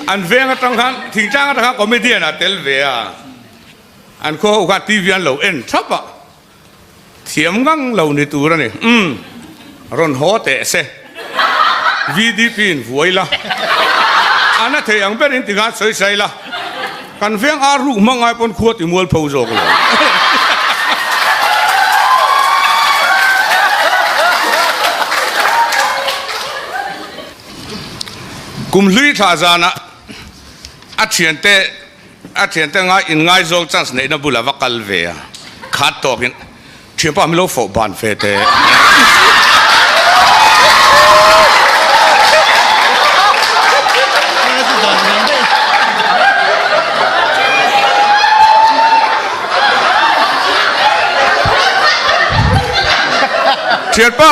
An veng atang khan thingtlang atang khan comedian ah tel ve a, an khaw ho khan TV an lo en thap a, thiam ngang lo ni tur a ni. Umm rawn haw teh se, VDP in vuai la, a na thei ang berin tikhan sawi sai la, kan veng ar ruk hmang ai pawn khua ti mual pho zawk lo. Kum hlui thla zanah a thiante a thiante ngai inngaizawng chance neihna bulah va kal ve a, khat tawkin thianpa min lo fawh ban ve teh. Thianpa.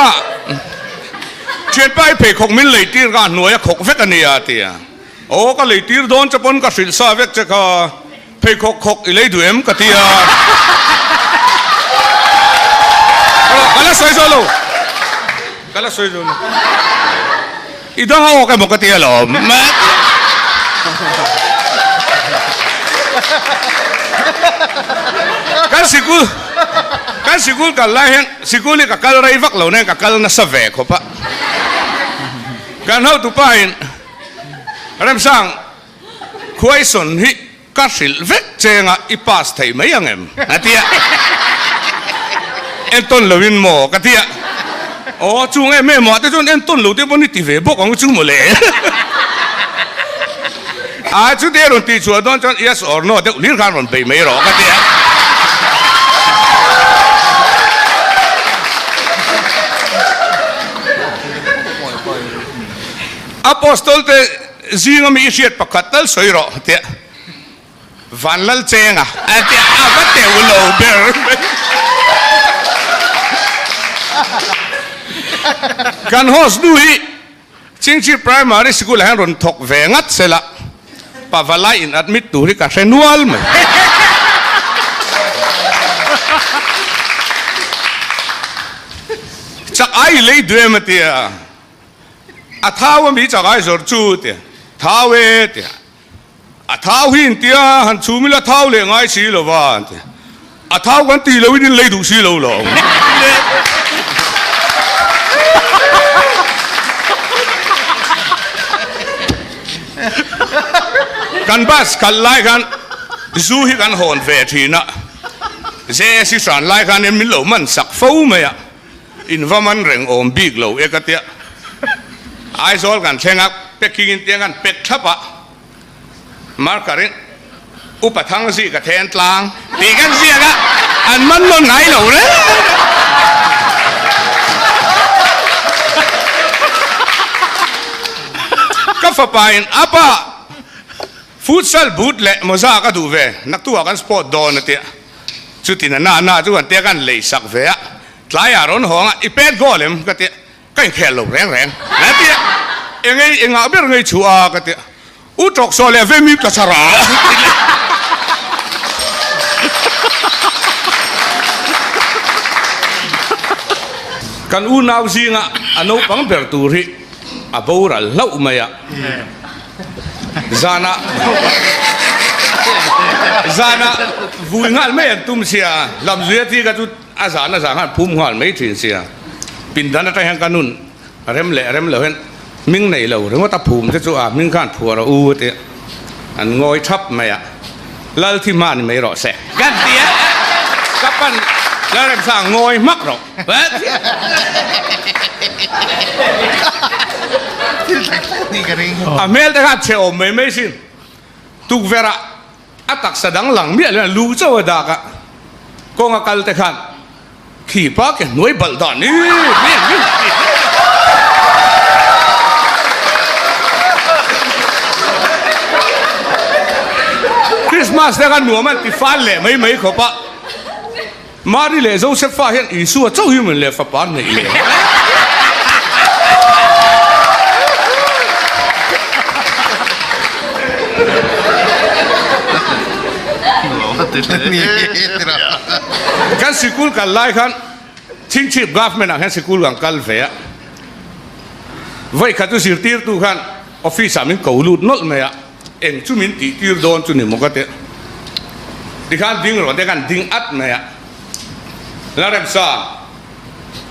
Thianpa i pheikhawk min lei tir kha a hnuai a khawk vek a nia a ti a. Aw ka lei tir dawn che pawn ka hrilh sa vek che kha, pheikhawk khawk i lei duh em ka ti a. Ka la sawi zo lo, ka la sawi zo lo. I dang a awk emaw ka ti alawm. Kan sikul kan sikul kal lai hian sikul hi ka kal rei vak lo nen ka kal nasa ve khawp a. Kan hotupa in Remsang question hi Ka hrilh vek cheng a i pass thei mai ang em? A ti a. Entawn lo in maw? Ka ti a. Aw, chung em em ah te chuan entawn lo te pawn i ti ve bawk ang chu mawle. A chute a rawn tih chhuah dawn chuan yes or no deuh hlir khan rawn bei mai rawh ka ti a. Apostol te Zinga mi i hriat pakhat tal sawi rawh tia Vanlal Chenga a tia a va teu lo ber mai. Kan host nu hi Chingchi Primary School ah hian rawn thawk ve ngat sela Pavalai in admit tur hi ka hre nual mai. Chak ai i lei duh em a tia. A thau a mi chak ai zawrh chu tia thau e tia a thau hi in tia han chhum ila thau leh ngai si lo va an tia a thau kan ti lo in in lei duh si lo lo kan bus kal lai khan zu hi kan hawn ve thin a JSC hran lai khan in min lo man sak fo mai a. In va man reng awm bik lo e ka tia. Aizawl kan thleng a, packing in tiang kan pack thlap a, marker in Upa Thangzi ka then tlang tih kan ziak a, an man nawn ngai lo reng. Ka fapa in apa futsal boot leh mawza ka duh ve, naktuah kan sport dawn a tia. Chutin a na na chu kan tia kan lei sak ve a, tlaiah rawn hawng a, i pet goal em? ka ti a, ka inkhel lo reng reng a ti a, engei engah ber ngei chhuah a? ka ti a, u tawk saw leh ve mi ka chhar a ti leh. Kan unau zinga a naupang ber tur hi a boral hlauh mai a. Zanah zanah vui nghal mai an tum sia, Lamzuia thi kha chu a zan a zan khan phum nghal mai thin sia. Pindan atang hian ka nun rem leh rem lo hian hming nei lo ringawt a phum te chu a hming khan phuar a u a ti a, an ngawi thap mai a, Lal thi hma ni mai rawh se kan ti a, ka pan Lalremsang ngawi hmak rawh. A hmel te khan chhe awm mai mai sin. Tukverh ah a taksa dang lang miah lo lu chauh a dak a, kawng a kal te khan khi pa ke hnuai balh dan i Christmas te khan nuam an ti fal leh mai mai khawp a. Mari leh Josefa hian Isua chauh hi min leh fapa neih leh. Kan sikul kal lai khan Chingchhip Government ah hian sikul kan kal ve a, vawikhat chu zirtirtu khan office ah min ko lut nawlh mai a. Eng chu min tih tir dawn chu ni maw ka teh. Tikhan ding rawh te khan ding at mai a. Lalremsa,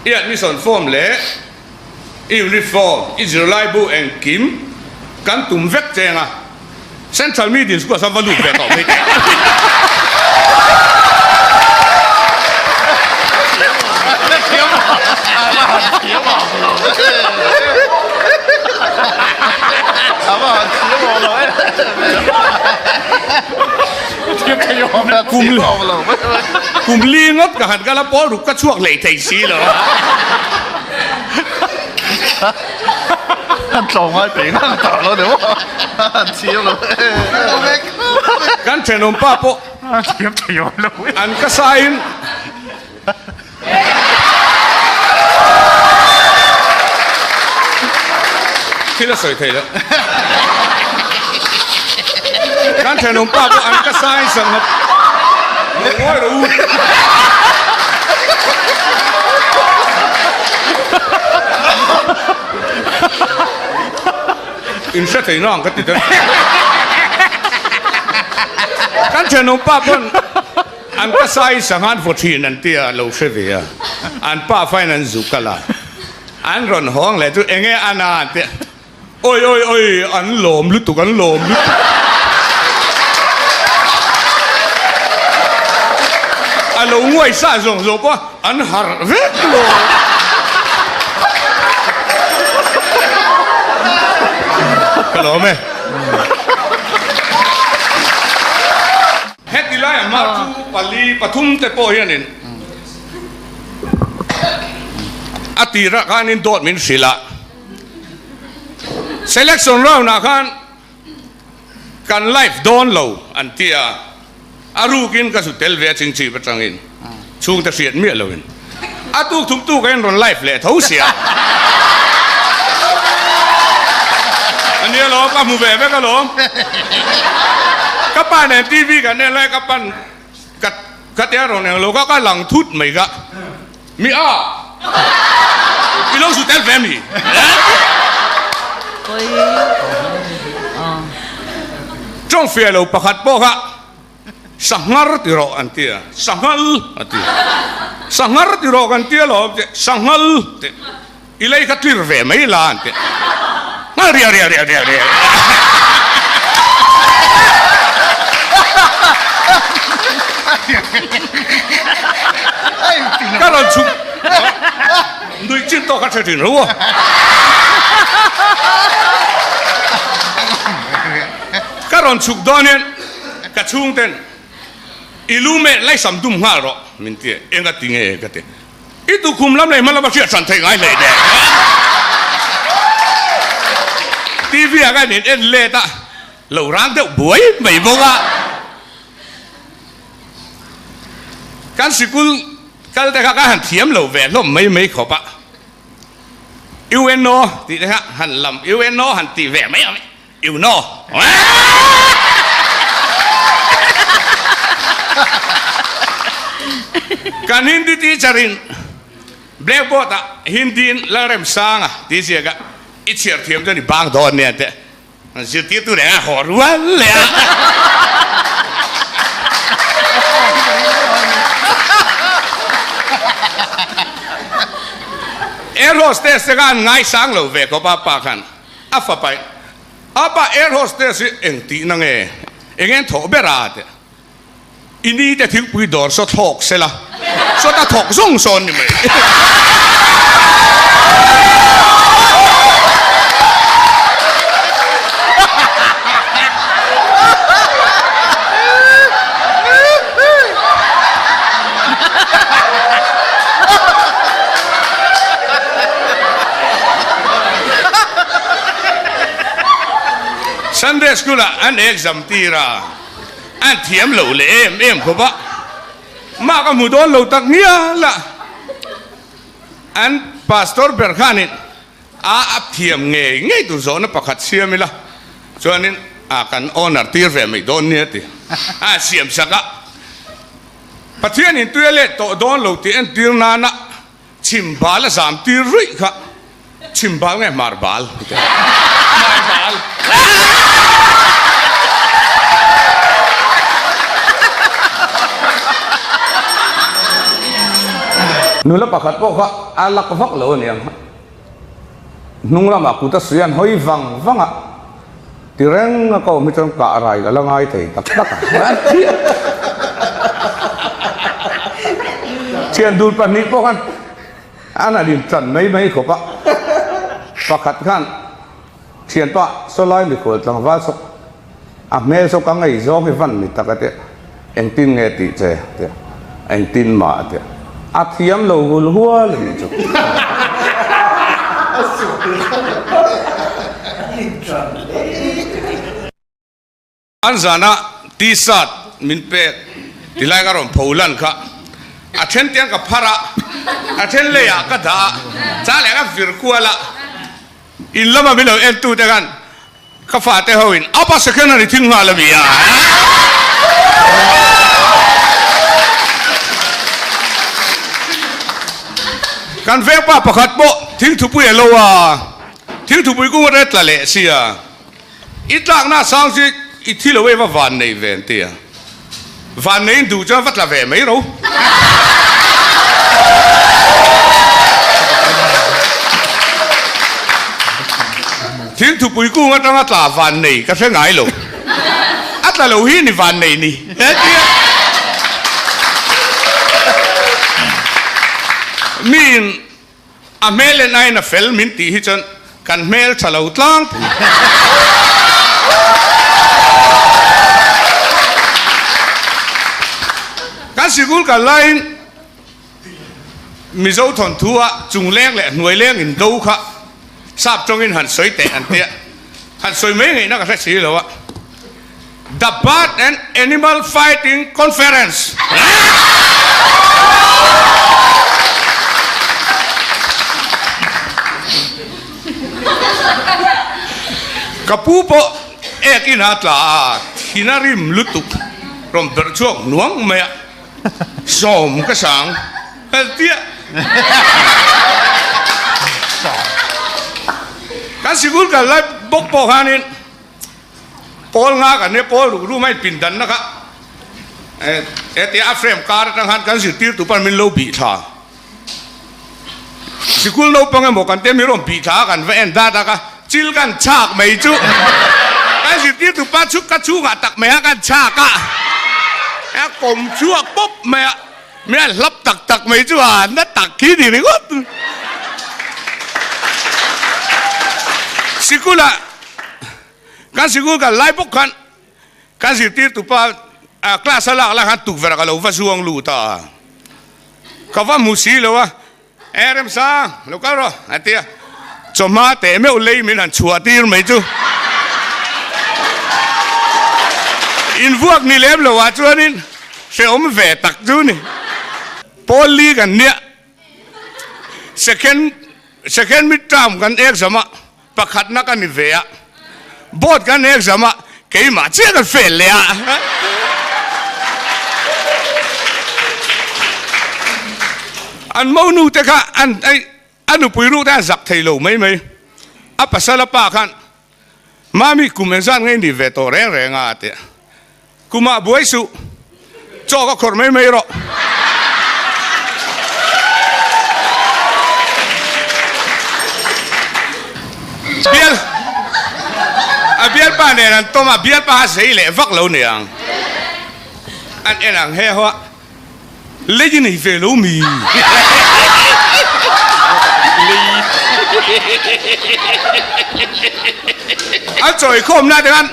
i admission form leh i uniform, i zirlaibu engkim kan tum vek cheng a. Central Middle School ah chuan va lut ve tawh mai teh. Kum li ngawt ka han kal a, pawl ruk ka chhuak leh thei si lo. Kan thenawm pa pawh an ka sain. Thil a sawi thei lo. Kan thenawm pa pawh an ka sain sangha lo ngawi rawh u. In hre thei nang ka ti daih. Kan thenawm pa pawn an ka sai sangha an vaw thin an tia lo hre ve a. An pa fain an zuk kal a. An rawn hawng leh chu enge a na an tia. Oi oi oi an lawm lutuk an lawm lutuk. A lo nguai sa zawng zawng pawh an harh vek lo. Ka lawm e. Heti laiah mah chu pali pathum te pawh hianin a tirah khanin dawt min hrilh a. Selection round ah khan kan live dawn lo an ti a, a rukin ka zu tel ve a chingchip atangin chhungte hriat miah loin a tuk thum tuk a in rawn live leh tho sia. A nia lawm, ka hmu ve vek alawm. Ka pa nen TV kan en lai ka pan ka ka tia rawn eng lo ka ka lang thut mai ka. Mi a! I lo zu tel ve mi? Tawng fiah lo pakhat pawh kha Sanghar ti rawh an ti a, Sanghal a ti. Sanghar ti rawh kan ti alawm tih, Sanghal tih. I lei kha tlir ve mai la an ti. Nghal riah riah riah riah riah. Ka rawn chhuk nuih chin tawk a hre thin ro a. Ka rawn chhuk dawn hian ka chhungten i lu meh laisam dum nghal rawh min ti a, eng a ti nge ka ti. I tukhum lam leh hma lama hriat hran theih ngai hlei nen. TV ah khan in en let a, lo rang deuh buai mai bawk a. Kan sikul kal te kha ka han thiam lo ve hlawm mai mai khawp a. UNO tih te kha han lam UNO han tih ve mai ang. You know. Kan Hindi teacher in blackboard ah Hindi in Lalremsanga tih ziak a i chhiar thiam chuan i bang dawn nia teh zirtirtu leh a haw rual leh a. Air hostess te kha an ngaisang lo ve khawp a pa khan. A fapa in, Apa air hostess hi eng tihna nge? Eng en thawh ber a? Teh. I ni te thingpui dawr saw thlawk sela, sawta thawk zawng sawn ni mai. Sunday school ah an exam tir a, an thiam lo leh em em khawp a, mah ka hmu dawn lo tak ngial a, an pastor ber khanin a a thiam ngei ngei tur zawhna pakhat siam ila chuanin a kan owner tir ve mai dawn nia ti a siam sak a. Pathianin tui a let tawh dawn lo tih entir nana chhim bal a zam tir ruih kha chhim bal nge hmar bal? Hmar bal. Nula pakhat pawh kha a lak vak lo a niang. Hnung lamah kut a suih an hawi vang vang a, ti reng a ka awm hi chuan kah rai ka la ngai thei tak tak a. Thian dul pahnih pawh khan an han intan mai mai khawp a, pakhat khan Thianpa, sawlai mikhual tlangval saw a hmel saw ka ngei zawng hi van ni tak a tia, engtin nge tih che a tia, engtin mah a tia, a thiam lo hul hual a nih chu. An zana T-shirt min pek ti lai ka rawn pho lan kha a then tiang ka phar a, a then leiah ka dah a, cha leh ka vir kual a, in lama min lo en tu te khan ka fate ho in apa second a ni thing nghal a mi a. Kan vengpa pakhat pawh thingthupui a lo a, thingthupui kung a tla leh sia. I tlakna sang chu i thi lo e va van nei ve an ti a, van neiin duh chuan va tla ve mai ro. Thil thupui kung atanga tla van nei ka hre ngai lo, a tla lo hi ni van nei ni he ti a. Miin A hmel en aiin a fel min tih hi chuan kan hmel tha lo tlangpui. Kan sikul kal laiin Mizo thawnthu a chung leng leh hnuai leng in do kha sap tawngin han sawi teh an tia, han sawi mai ngaihna ka hre si lo a. The Bird and Animal Fighting Conference. Ka pu pawh ek in a tla a, thin a rim lutuk rawn berh chhuak hnuang mai a, sawm ka sang tia. Kan sikul kal lai bawk pawh khanin Pawl nga kan nia, pawl ruk rum a inpindanna kha hetia a frame kar atang khan kan zirtirtu pawn min lo bih thla. Sikul naupang emaw kan tia min rawn bih thla a kan va en dat a ka chil kan chhak mai chu kan zirtirtu pa chu ka chhungah tak mai a kan chhak a, a kawm chhuak pawp mai a, min han hlap tak tak mai chu a na tak khi ni ringawt. Sikulah Kan sikul kal lai bawk khan kan zirtirtu pa class a lak lai khan tukverh ka lo va zuang lut a, ka va hmu si lo a, E Remsang, lo kal rawh a ti a, chawhma teh meuh lei min han chhuah tir mai chu. Invuak ni lem lo ah chuanin hrehawm ve tak chu ni. Pawl li kan nia, second second mid term kan exam a, Pakhatna ka ni ve a, board kan exam a, keimah chiah kan fail leh a. An monu te kha an a nupui ruh te an zak thei lo mai mai. A pasal a pa khan, Mami kum engzat nge i nih ve tawh reng reng a? a ti a. Kumah buai suh, chaw ka khawrh mai mai rawh. Bial a bialpa nen an tawm a, bialpa a zei leh vak lo niang. An en ang he ho a, lei i nei ve lo mi? An chawikhawmna te khan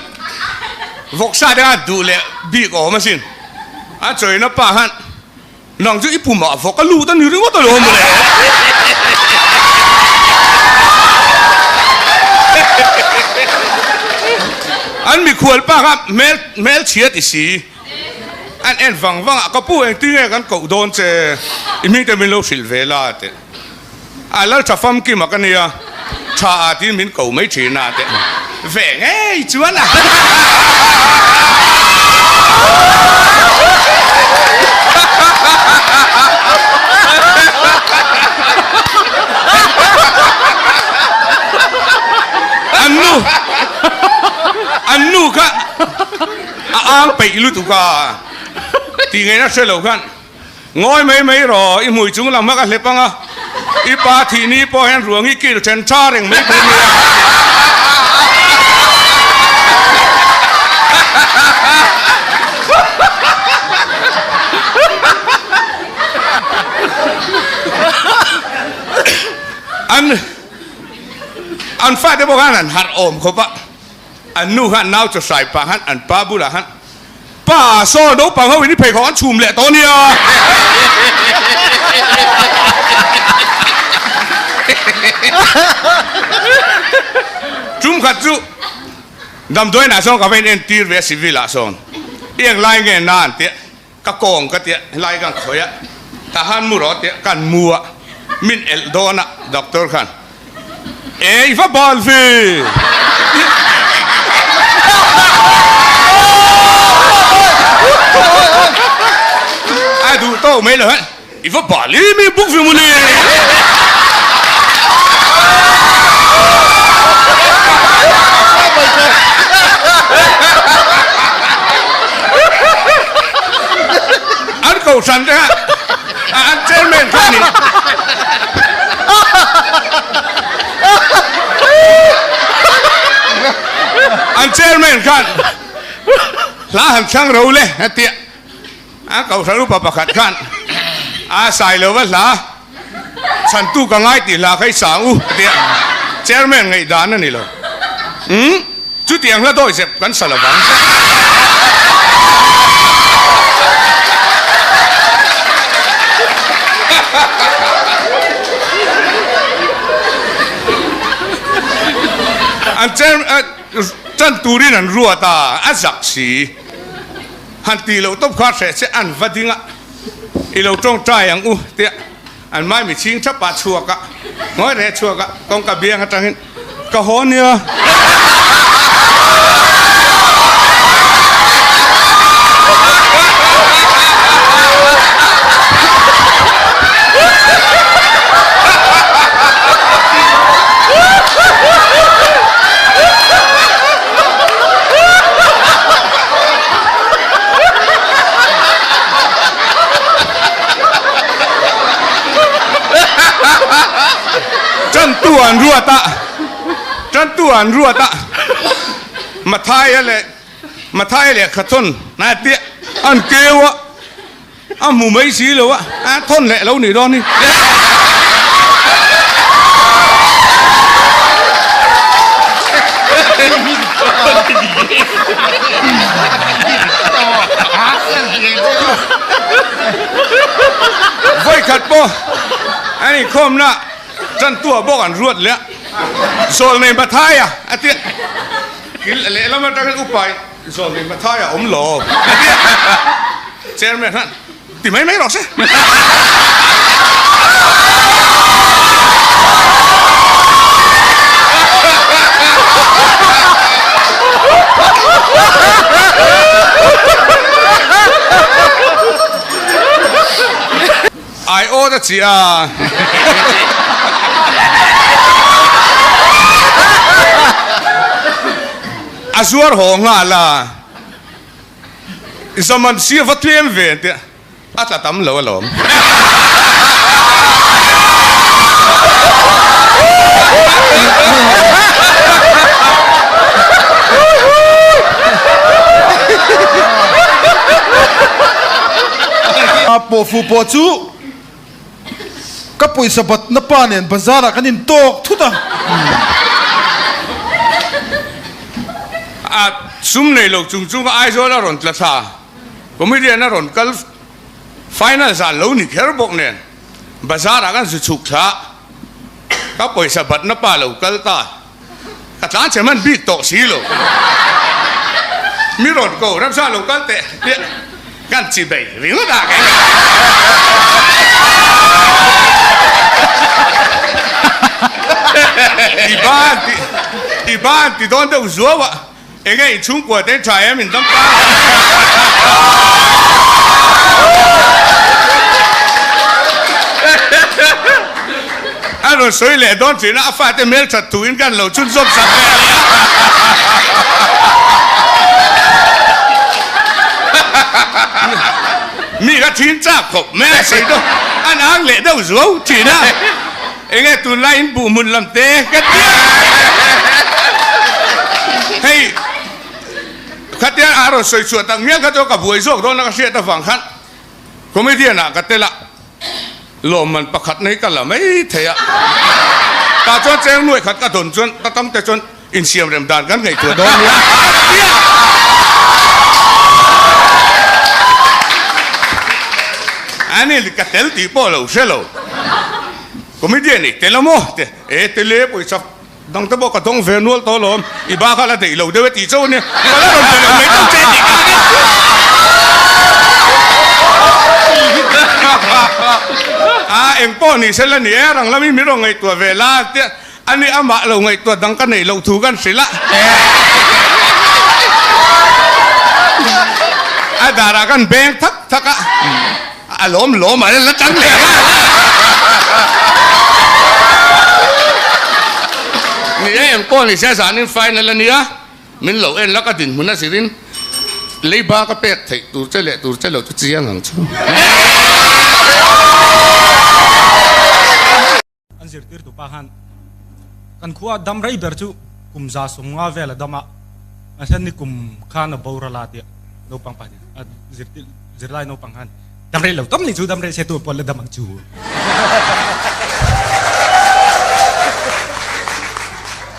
Vawksa te khan duh leh bik a awm asin. A chawina pa khan, Nang chu i pumah vawk a lut a ni ringawt alawm mawle. An mikhual pa kha hmel hmel chhia ti si. An en vang vang a, Ka pu engtin nge kan koh dawn che? I hming te min lo hrilh ve la a ti. A lal tha famkim a ka nia, tha a tiin min ko mai thin a teh ve ngei chuan a. An nu, an nu kha a ang peih lutuk a, tih ngaihna hre lo khan. Ngawi mai mai rawh, i hmui chung lam a ka hlep ang a, i pa thih ni pawh hian ruang i kil then tha reng mai thei nia. An an fate pawh khan an harh awm khawp a, an nu khan nau chaw hrai pah khan an pa bulah khan Pa saw naupang ho in i pheikhawk an chhum leh tawh nia. Tum khat chu damdawiin ah sawn ka va in entir ve a civil ah sawn i eng lai nge na an tia ka kawng ka tia helai ka khawi a tah han mu rawh tia kan mu a min elh dawn a doctor khan Ei va bal ve! A duh tawk mai lo heh. I va bal em em bawk ve mawle! An kohhran te kha An chairman kha a ni. An chairman khan hla han thlang ro le a tia. A kohhran upa pakhat khan a sai lo va hla chhantu ka ngai tih hla kha i sang u a tia. Chairman ngaihdan a ni lo. Umm chutiang hla dawi zep kan sa lovang. An chair tan turin an ruat a, a zak si. Han tih loh tawp kha hreh che an va ding a, i lo tawngtai ang u tia an maimi chhing thap a chhuak a, ngawi reh chhuak a, kawngka biang atangin Ka haw nia. Tantu an ruat a, tantu an ruat a, Mathaia leh Mathaia lehkha thawn a tia an keu a, a hmu mai si lo a, a thawn leh lo nih dawn hi. Vawikhat pawh an inkhawmna Tantua bawk an ruat leh a, Zawlnei Mathaia a ti a, kil lehlam atangin upa in Zawlnei Mathaia awm lo a ti a, Chairman khan ti mai mai rawh se. Ai awt a chi a. A zuar haw nghal a. Zaman sia va tlem ve an tia. A tla tam lo alawm. A pawhfu pawh chu ka pawisa batna pa nen bazar ah kan in tawk thut a. A sum nei lo chung chung a Aizawl a rawn tla thla, comedian a rawn kal final zan lo ni kher bawk nen bazar ah kan zu chhuk thla a, ka pawisa batna pa lo kal ta. Ka tlan che hman bik tawh si lo. Mi rawn ko ramsa lo kal teh tih kan chi bei ringawt a kei. I ban ti i ban ti dawn deuh zuau a enge in chhungkua te tha em in dam tlang a. A rawn sawi leh dawn thin a, a fate hmel that thu in kan lo chhun zawm sak ve a nia. Mi kha. thin chak khawp mai a sawi dawn an ang leh deuh zuau thin a, enge tunlai in buh hmun lam te ka ti a, hei khatia a rawn sawi chhuah tak mial kha chu ka buai zawk dawn a ka hriat avang khan comedian ah ka tel a, lawmman pakhat na hi ka la mai thei a, tah chuan cheng nuaih khat ka dawn chuan ka tam te chuan Insiam rem dan kan ngaihtuah dawn nia. Ani ka tel tih pawh lo hre lo. Comedian i tel a maw? Te e tel e pawisa dang te pawh ka dawng ve nual tawh alawm. I ba kha la deih lo deuh e tih chauh a nia. Ka la rawn pe lo mai tawh che tih ka hre. A engpawh ni sela ni e, rang lamin min rawn ngaihtuah ve la tia. Ani amah lo ngaihtuah dang ka neih loh thu kan hrilh a. A darah kan beng thak thak a, a lawm lawm a la tang leh a. Ni e, engpawh ni se zanin final a nia, min lo en la ka dinhmun a zirin leiba ka pek theih tur che leh tur che lo chu chiang ang chu. An zirtirtu pa khan kan khua dam rei ber chu kum 150 vel a dam a, a then ni kum khan a boral a tia naupang pahnih a zirtir zirlai naupang khan dam rei lo tam ni chu dam rei se tu pawh la dam ang chu.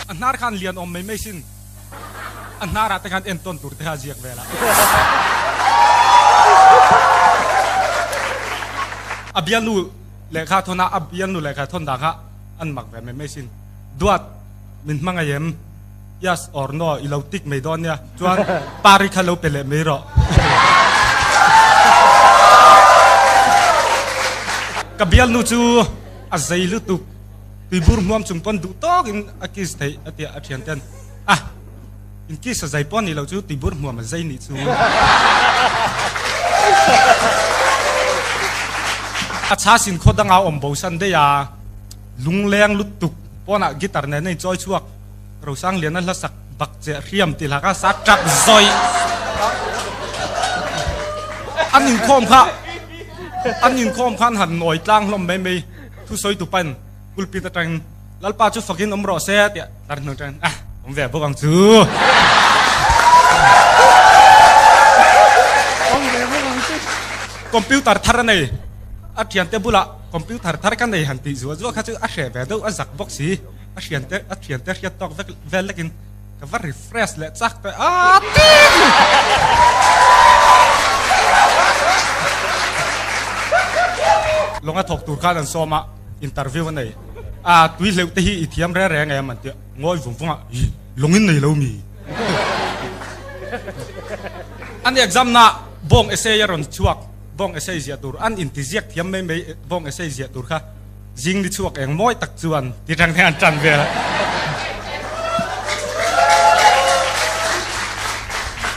A hnar khan lian awm mai mai sin a hnar ah te khan entawn tur te kha a ziak vel a. A bialnu Lehkha thawn a, a bialnu lehkha thawn dan kha an mak ve mai mai sin. Duat, min hmangaih em? Yes or no i lo tik mai dawn nia. Chuan pari kha lo pe leh mai rawh. Ka bialnu chu a zei lutuk, tuibur hmuam chung pawn duh tawkin a kiss theih a tia a thian ten. Ah! In kiss a zai pawh a nih loh chu tuibur hmuam a zai nih chu. A chhasin khaw danga awm bo san daih a, lungleng lutuk pawnah guitar nen a inchawi chhuak. Rosangliana hla sak bak che hriam ti hlak a sa tap zawih. An inkhawm kha an inkhawm khan han nawi tlang hlawm mai mai thusawi tupain pulpit atangin Lalpa chu fakin awm rawh se tiah tar hnu atangin ah awm ve bawk ang chu. Awm ve bawk ang chu. Computer thar a nei a thiante bulah computer thar ka nei han tih zuah zuah kha chu a hreh ve deuh a zak bawk si a thiante a thiante hriat tawk vek vel lekin ka va refresh leh chak teh a tin. Lawnga thawk tur khan an sawm a. Interview a nei a, tui hleuh te hi i thiam reng reng em an ti a, ngawi vung vung a, ih lawng in nei lo mi? An exam na bawng essay a rawn chhuak, bawng essay ziah tur, an inti ziak thiam mai mai bawng essay ziah tur kha zing ni chhuak eng mawi tak chuan ti reng reng an tan vel a.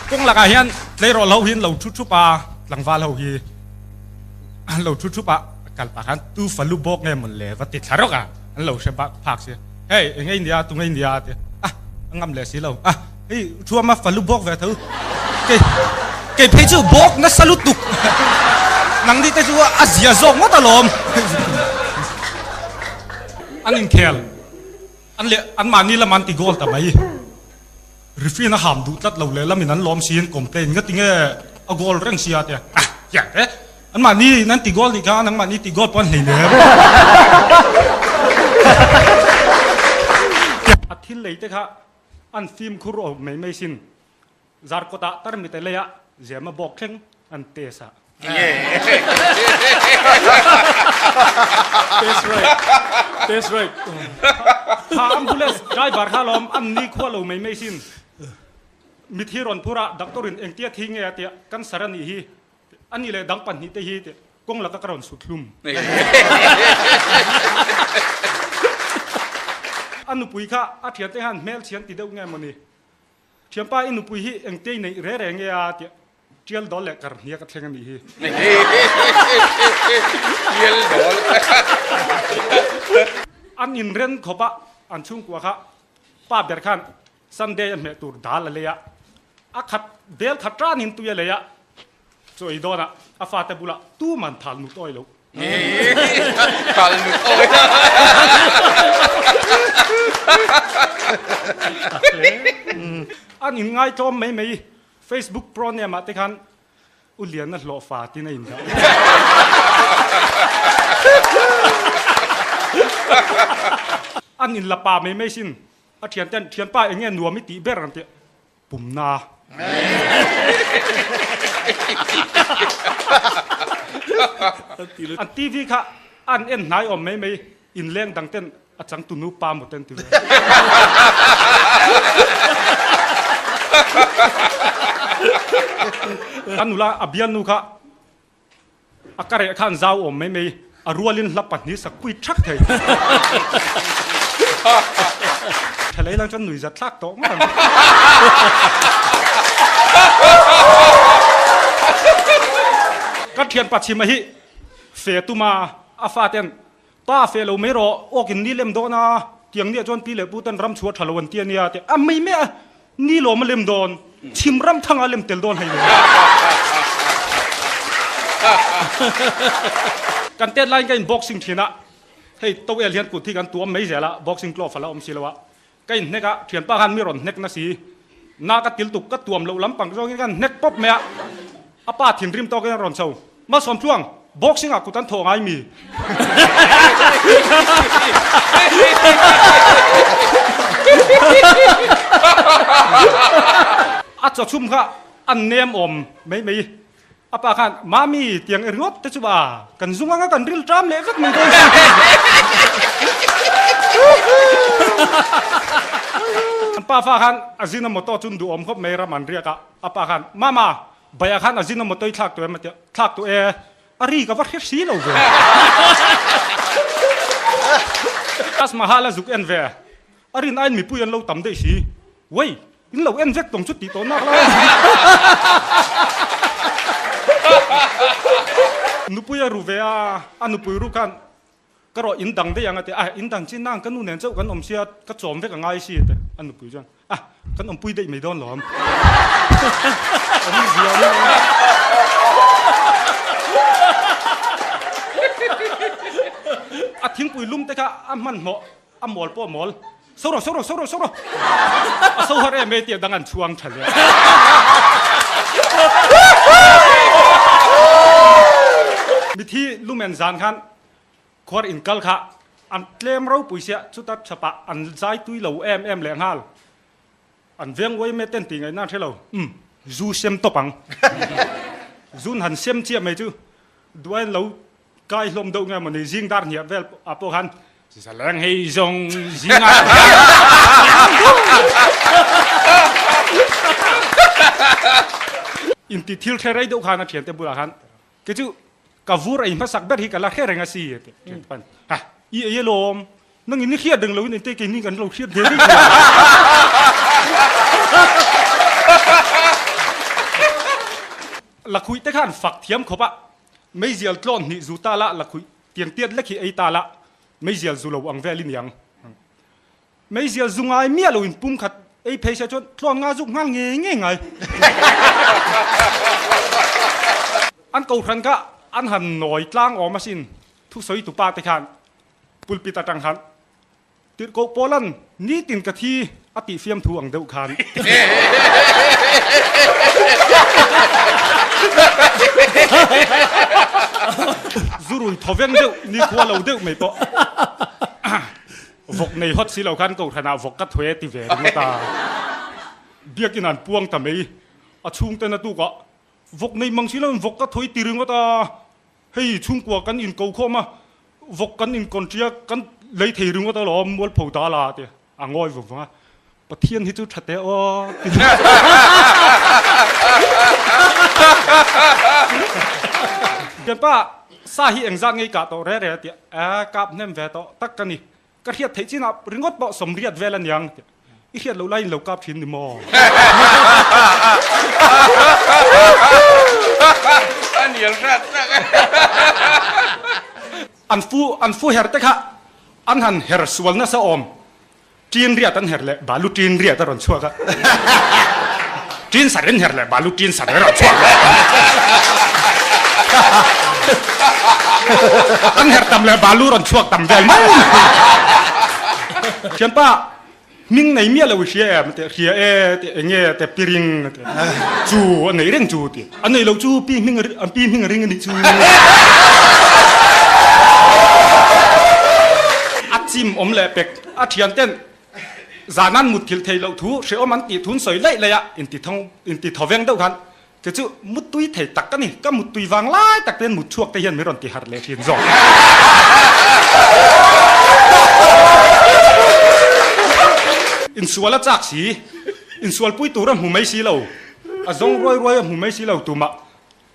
Kawng lakah hian tleirawl ho hi an lo thu thup a, tlangval ho hi an lo thu thup a. Kal pah khan tu falu bawk nge mawn le va ti thla rawk a, an lo hre bak phak si. Hei eng ngei nia tu ngei nia a ti a, a ngam leh si lo a, hei thuama falu bawk ve tho kei kei phei chu bawk nasa lutuk nang ni te chu a zia zawk ngawt alawm. An inkhel an leh an mahni lam an ti goal ta mai. Referee a ham duh tlat lo leh lamin an lawm siin complain ngati nge a goal reng sia tia ah tia te an mahni in an ti goal nih kha nangmahni ti goal pawh an hlei nem. A thil lei te kha an fimkhur awm mai mai sin Zarkawt ah tarmite lei ah zema bawk thleng an test a. Test right. Test right. Kha ambulance driver kha lawm an ni khua lo mai mai sin. Mithi rawn phur a doctor in engtia thi nge a tia cancer a nih hi a nih leh dang pahnih te hi tia kawng laka ka rawn sut hlum. A nupui kha a thiante khan hmelchhian ti deuh nge mawni. Thianpa i nupui hi engte i neih re re nge a tia tial dawl leh kar hniak a thleng a nih hi. Tial dawl. An inren khawp a, an chhungkua kha pa ber khan Sunday a hmeh tur dal a lei a, a khat bel khat ranin tui a lei a. Chaw ei dawnah a fate bulah tuman thal nut awi lo. Thal nut awi. An inngai tlawm mai mai. Facebook pro name ah te khan U Liana hlawhfa tin a indah. An inla pa mai mai sin. A thian ten thianpa eng nge nuam i tih ber ang tih pumna. An TV kha an en hnai awm mai mai inleng dang ten a changtu nu pa maw ten ti ve. A nula a bialnu kha A ka reh khan zau awm mai mai, a rualin hla pahnih sak pui thak thei. Thalei lang chuan nui zat thlak tawh ngawt ang. Ka thian pachhima hi fe tuma a faten pa fe lo mai rawh awkin ni lem dawn a, tiang nia chuan pi leh pu ten ram chhuah tha lo an ti a nia tih a mai mai a, Ni lawm a lem dawn, chhim ram thang a lem tel dawn hei lo. Kan tet laiin ka in boxing thin a, hei towel hian kut hi kan tuam mai zel a, boxing glove a la awm si lo a, ka in hnek a, thianpa khan mi rawn hnek na si, na ka til tuk ka tuam loh lampang zawngin ka hnek pawp mai a, a pa thinrim tawkin a rawn chho, Malsawmtluang, boxing ah kut an thawh ngai mi? A chawchhum kha an nem awm mai mai. A pa khan, Mami, tiang i ringawt te chu a, kan zung anga kan ril ṭam leh vek mai dawn si. An pa fa khan a zin a motor chu an duhawm khawp mai ram an riak a. A pa khan, Mama, Baiah khan a zin a motor i thlak tawh em a ti a, thlak tawh e, a ri ka va hre si lo ve. Taj Mahal a zuk en ve, a rin aiin mipui an lo tam daih si, wei, in lo en vek tawng chu tih tawh nak lai a. Nupui a ru ve a, a nupui ru khan Ka rawh in dang daih ang a ti a, in dang chin nang ka nu nen chauh kan awm sia, ka chawm vek a ngai si a ti a nupui chuan, ah kan awmpui daih mai dawn lawm. Awm zia mai a. A thingpui lum te kha a hmanhmawh a mawl pawh a mawl, so rawh so rawh so rawh so rawh a so har em e tih a dang an chhuang tha leh. Mithi lumen zan khan Khuar inkal kha an tlem ropui sia chuta chhapah an zai tui lo em em leh nghal. An veng uai met ten tih ngaihna an hre lo. Umm, zu sem tawp ang. Zun han sem chiah mai chu duain lo kai hlawm deuh nge mawni zing dar hniah vel ah pawh khan zaleng hei zawng zingah inti thil hre rei deuh khan a thiante bulah khan Kei chu ka vur ei hmasak ber hi ka la hre reng a si a ti ṭhian pan. Ha, i ei alawm, nang in i hriat reng loin engte keini kan lo hriat ve reng lo. Lakhuih te khan fak thiam khawp a, meizial tlawn hnih zu ta la, lakhuih tiang tiat lek hi ei ta la, meizial zu lo ang vel i niang. Meizial zu ngai miah loin pum khat ei phei se chuan tlawn nga zuk nghal ngei ngei ngai. An kohhran kha an han nawi tlang awm asin thusawi tupa te khan pulpit atang khan tirhkoh Paulan nitin ka thi a tih fiamthu ang deuh khan. Zurui thawveng deuh nikhua lo deuh mai pawh. Vawk nei hawt si lo khan kohhran ah vawk ka thue ti ve ringawt a, biakin an puang ta mai. A chhungten a tuk ah vawk nei mang si lo in vawk ka thawi ti ringawt a, hei chhungkua kan inko khawm a, vawk kan inkawnṭia kan lei thei ringawt alawm mualpho dal a ti a ngawi vang vang a, Pathian hi chu ṭha teh aw ti Thianpa, sa hi engzat ngei kah tawh re re a ti a, kap hnem ve tawh tak ka ni. Ka hriat theih chinah ringawt pawh sawmriat vel a niang ti a, i hriat loh laiin lo kap thin ni maw? A nial hrat tak e. An fu an fu her te kha an han her sual nasa awm. Ṭin riat an her leh balu ṭin riat a rawn chhuak a, ṭin sar in her leh balu ṭin sar a rawn chhuak leh. An herh tam leh balu rawn chhuak tam vel mai. Thianpa, hming nei miah lo i hria em? Teh hria e, teh eng nge teh piring teh chu a nei reng chu tih. A nei lo chu pi hming an pi hming a ring a nih chu. A chim awm leh pek a thian ten zan an mutthilh theih loh thu hrehawm an tih thun sawi laih laih a intithawng intithaw veng deuh khan Kei chu muttui thei tak ka ni, ka muttui vang lai tak ten mut chhuak te hian min rawn ti harh leh thin zawk. Insual a chak si, insual pui tur a hmu mai si lo, a zawng ruai ruai a hmu mai si lo tumah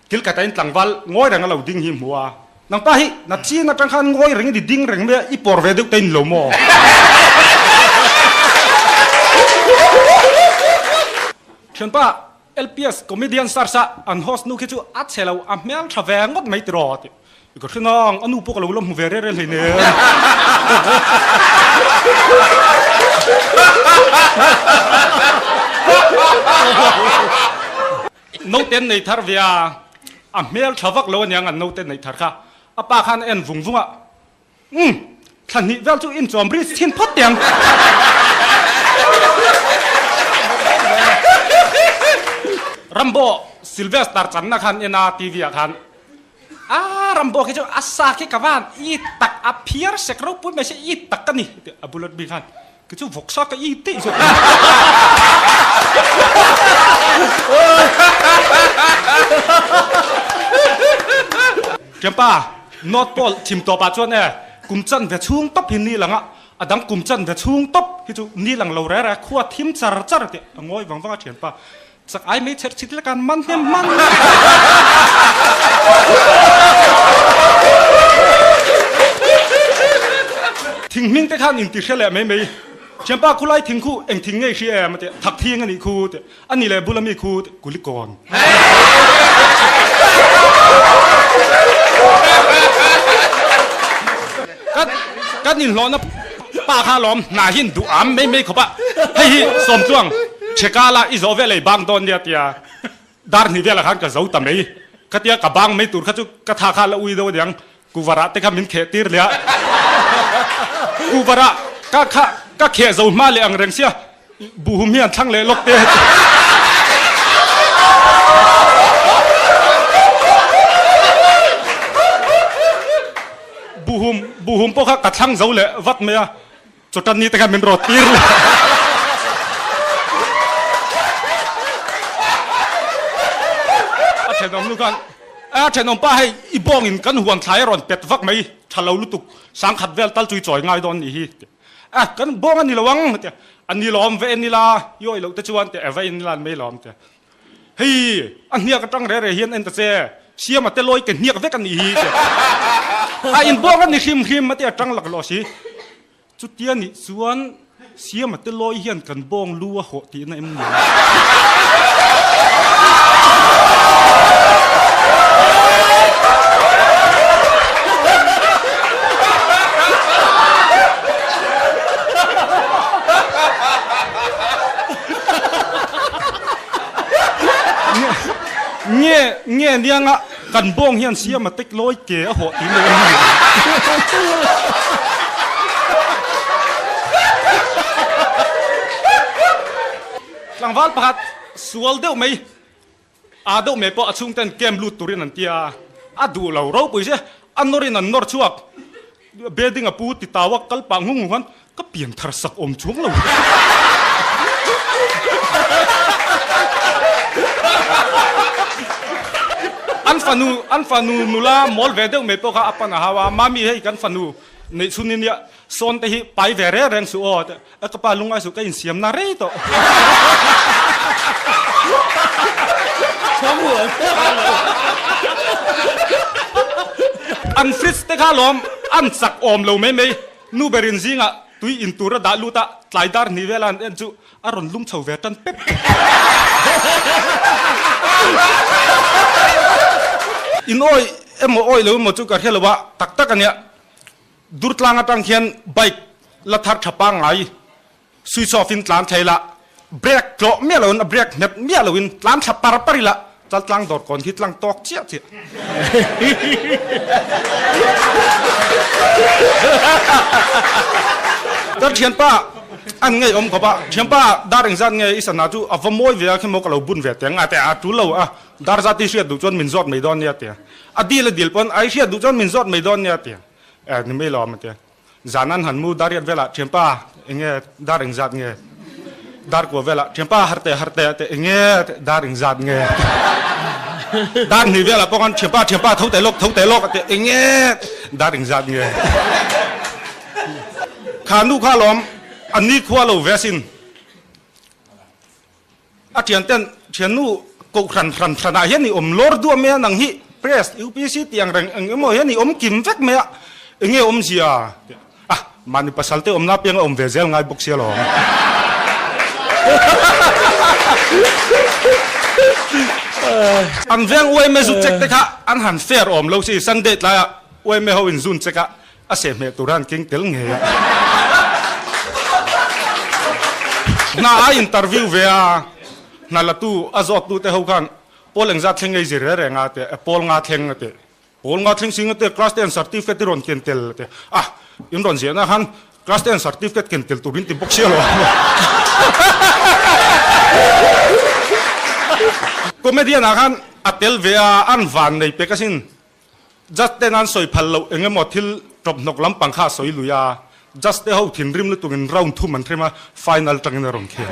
thil khat a in tlangval ngawi reng a lo ding hi hmu a, nangpa hi na chin atang khan ngawi reng i ni ding reng mai a, i pawr ve deuh te in lo maw? Thianpa LPS comedian stars a an host nu khi chu a chhe lo a hmel tha ve ngawt mai tiraw tih i ka hre nang a nu pawh ka lo la hmu ve rere hlei nen. Note an nei thar ve a a hmel tha vak lo aniang an note neih thar kha a pa khan a en vung vung a Umm, thla hnih vel chu inchawm bridge thin phawt teh ang. Rambo Sylvester channa khan en a TV ah khan a Rambo khi chu a sa khi ka van i tak a phiar sek ropui mai se i tak ka ni tih a bullet bik khan khi chu vawksa ka i tih chu. Thianpa, North Pole thim tawpah chuan e kum chan ve chhung tawp hi ni lang a, a dang kum chan ve chhung tawp hi chu ni lang lo reh reh khua thim char char tih a ngawi vang vang a thianpa. Chak ai mai chherh chhit lek an man hnem hman. Thing hming te khan inti hre leh mai mai. Thianpa khulai thing khu eng thing ngei hria em a ti, thak thing a nih khu ti, a ni leh bula mi khu ti, kulikawn. Kan kan inhlawhna pa kha lawm hna hi in duh am mai mai khawp a, hei hi Sawmtluang chheka la i zawh vel ei bang dawn nia tia dar hnih velah khan ka zo ta mai ka tia ka bang mai tur kha chu ka tha kha la ui deuh aniang kuvarah te kha min kheh tir leh a, kuvarah ka kha ka kheh zo hma leh ang reng sia Buhum hi an thlang leh lawk te. Buhum, buhum pawh kha ka thlang zo leh vat mai a, chawtan ni te kha min rawt tir leh. A thenawm nu khan, a thenawm pa hei i bawngin kan huan thlai a rawn pet vak mai, tha lo lutuk, sangkhat vel tal chu i chawi ngai dawn nih hi. A kan bawng a ni lo ang tia a ni lawm ve en ila i awih loh te chuan tia va en ila an mai lawm tia hei a hniak atang re re hian en ta che siama te lawi ke hniak vek a nih hi tia a in bawng a ni hrim hrim a tia tang lak lawh si chutia nih chuan siama te lawi hian kan bawng lu a hawh tihna em ni. Nge nge nianga kan bawng hian siam a tek lawi ke a hawh tih leh em ni? Tlangval pakhat sual deuh mai A deuh mai pawh a chhungten camp lut turin an ti a, a duh lo ropui che, a nawrin an nawr chhuak. Building a pu ti tau a kal pah ngung ngung khan ka pian thar sak awm chuang lo. An fanu an fanu nula mawl ve deuh mai pawh kha a pan a hau a, Mami hei kan fanu neih chhun in nia sawn te hi pai ve reng reng suh aw. A ka pa lungai suh ka insiam na rei tawh. An fridge te kha lawm an chak awm lo mai mai. Nu berin zingah tui in tur a dah lut a, tlai dar hnih vela an en chu a rawn lum chho ve tan pep. In awi emaw awi lo emaw chu ka hre lo a, tak tak a nia. Durtlang atang hian bike la thar tha pangngai switch off in tlan thei la, brake tlawh miah loin a brake nghet miah loin tlan thla par par ila. Chaltlang dawr kawn khi tlang tawk chiah chiah. Ka thianpa an ngei awm khawp a, thianpa dar engzat nge i sana chu a va mawi ve a khi maw ka lo bun ve teng a tia a tul lo a, dar zat i hriat duh chuan min zawt mai dawn nia tia. A dil a dil pawn a i hriat duh chuan min zawt mai dawn nia tia. Eh ni mai lo a tia. Zan an han mu dar riat velah thianpa enge dar engzat nge dar kua velah thianpa har teh har teh teh enge dar engzat nge dar hnih velah pawh khan thianpa thianpa tho teh lawk tho teh lawk teh enge dar engzat nge kha nu kha lawm a ni khua lo ve asin A thian ten thiannu koh hran hran hran ah hian i awm lawr duah mai a, nang hi press UPC tih ang reng eng emaw hian i awm kim vek mai a, enge awmzia tih a, mahni pasal te awmna apiang a awm ve zel ngai bawk sia lawm. An veng UMA zu check te kha an han fair awm lo si, Sunday tlaiah UMA ho in zun check a, A sehhmeh tur a an keng tel ngei a. Hna a interview ve a, hna latu a zawttu te ho khan pawl engzat thleng ngei zir reng reng a ti a, pawl nga thleng a ti. Pawl nga thleng sing a ti, class ten certificate i rawn ken tel a ti. A, in rawn ziahna khan class ten certificate ken tel tur in ti bawk sia lo. Comedian ah khan a tel ve a, an van nei pek asin. Judge ten an sawi phal loh eng emaw thil tawp hnawk lampang kha a sawi lui a, Judge te ho thinrim lutukin round thum an hrem a, final tangin a rawn khel.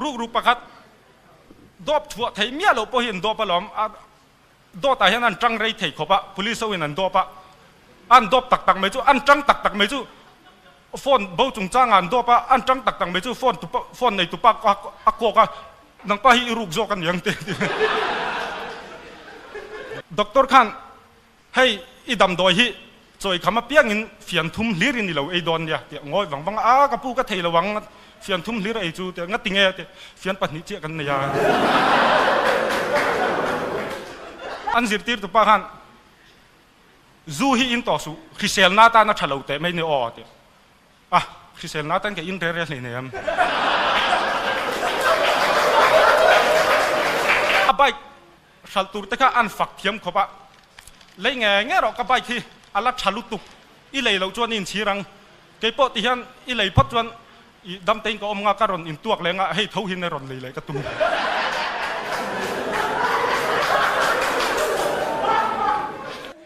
Rukru pakhat dawp chhuah thei miah loh pawh hi an dawp alawm, a dawtah hian an tang rei thei khawp a, police ho in an dawp a, an dawp tak tak mai chu, an tang tak tak mai chu phone bo chungchangah an dawp a, an tang tak tak mai chu phone tupa phone nei tupa a kawk a, Nangpa hi i ruk zawk a niang te ti. Doctor khan hei i damdawi hi chawi kham apiangin fian thum hlir in i lo ei dawn nia tiah ngawi vang vang a, a ka pu ka thei lo ang fian thum hlir a ei chu tiah ngati nge tiah fian pahnih chiah kan nei a. An zirtirtu pa khan zu hi in tawh suh hriselna atan a tha lo teh mai ni aw tiah. A, hriselna atan ka in rel rel hlei nei am. A bike hralh tur te kha an fak thiam khawp a, lei nge nge rawh ka bike hi a la tha lutuk, i lei loh chuan i inchhir ang, keipawh ti hian i lei phawt chuan i damtein ka awm nga ka rawn intuak leh nga hei tho hin a rawn lei leh ka tum.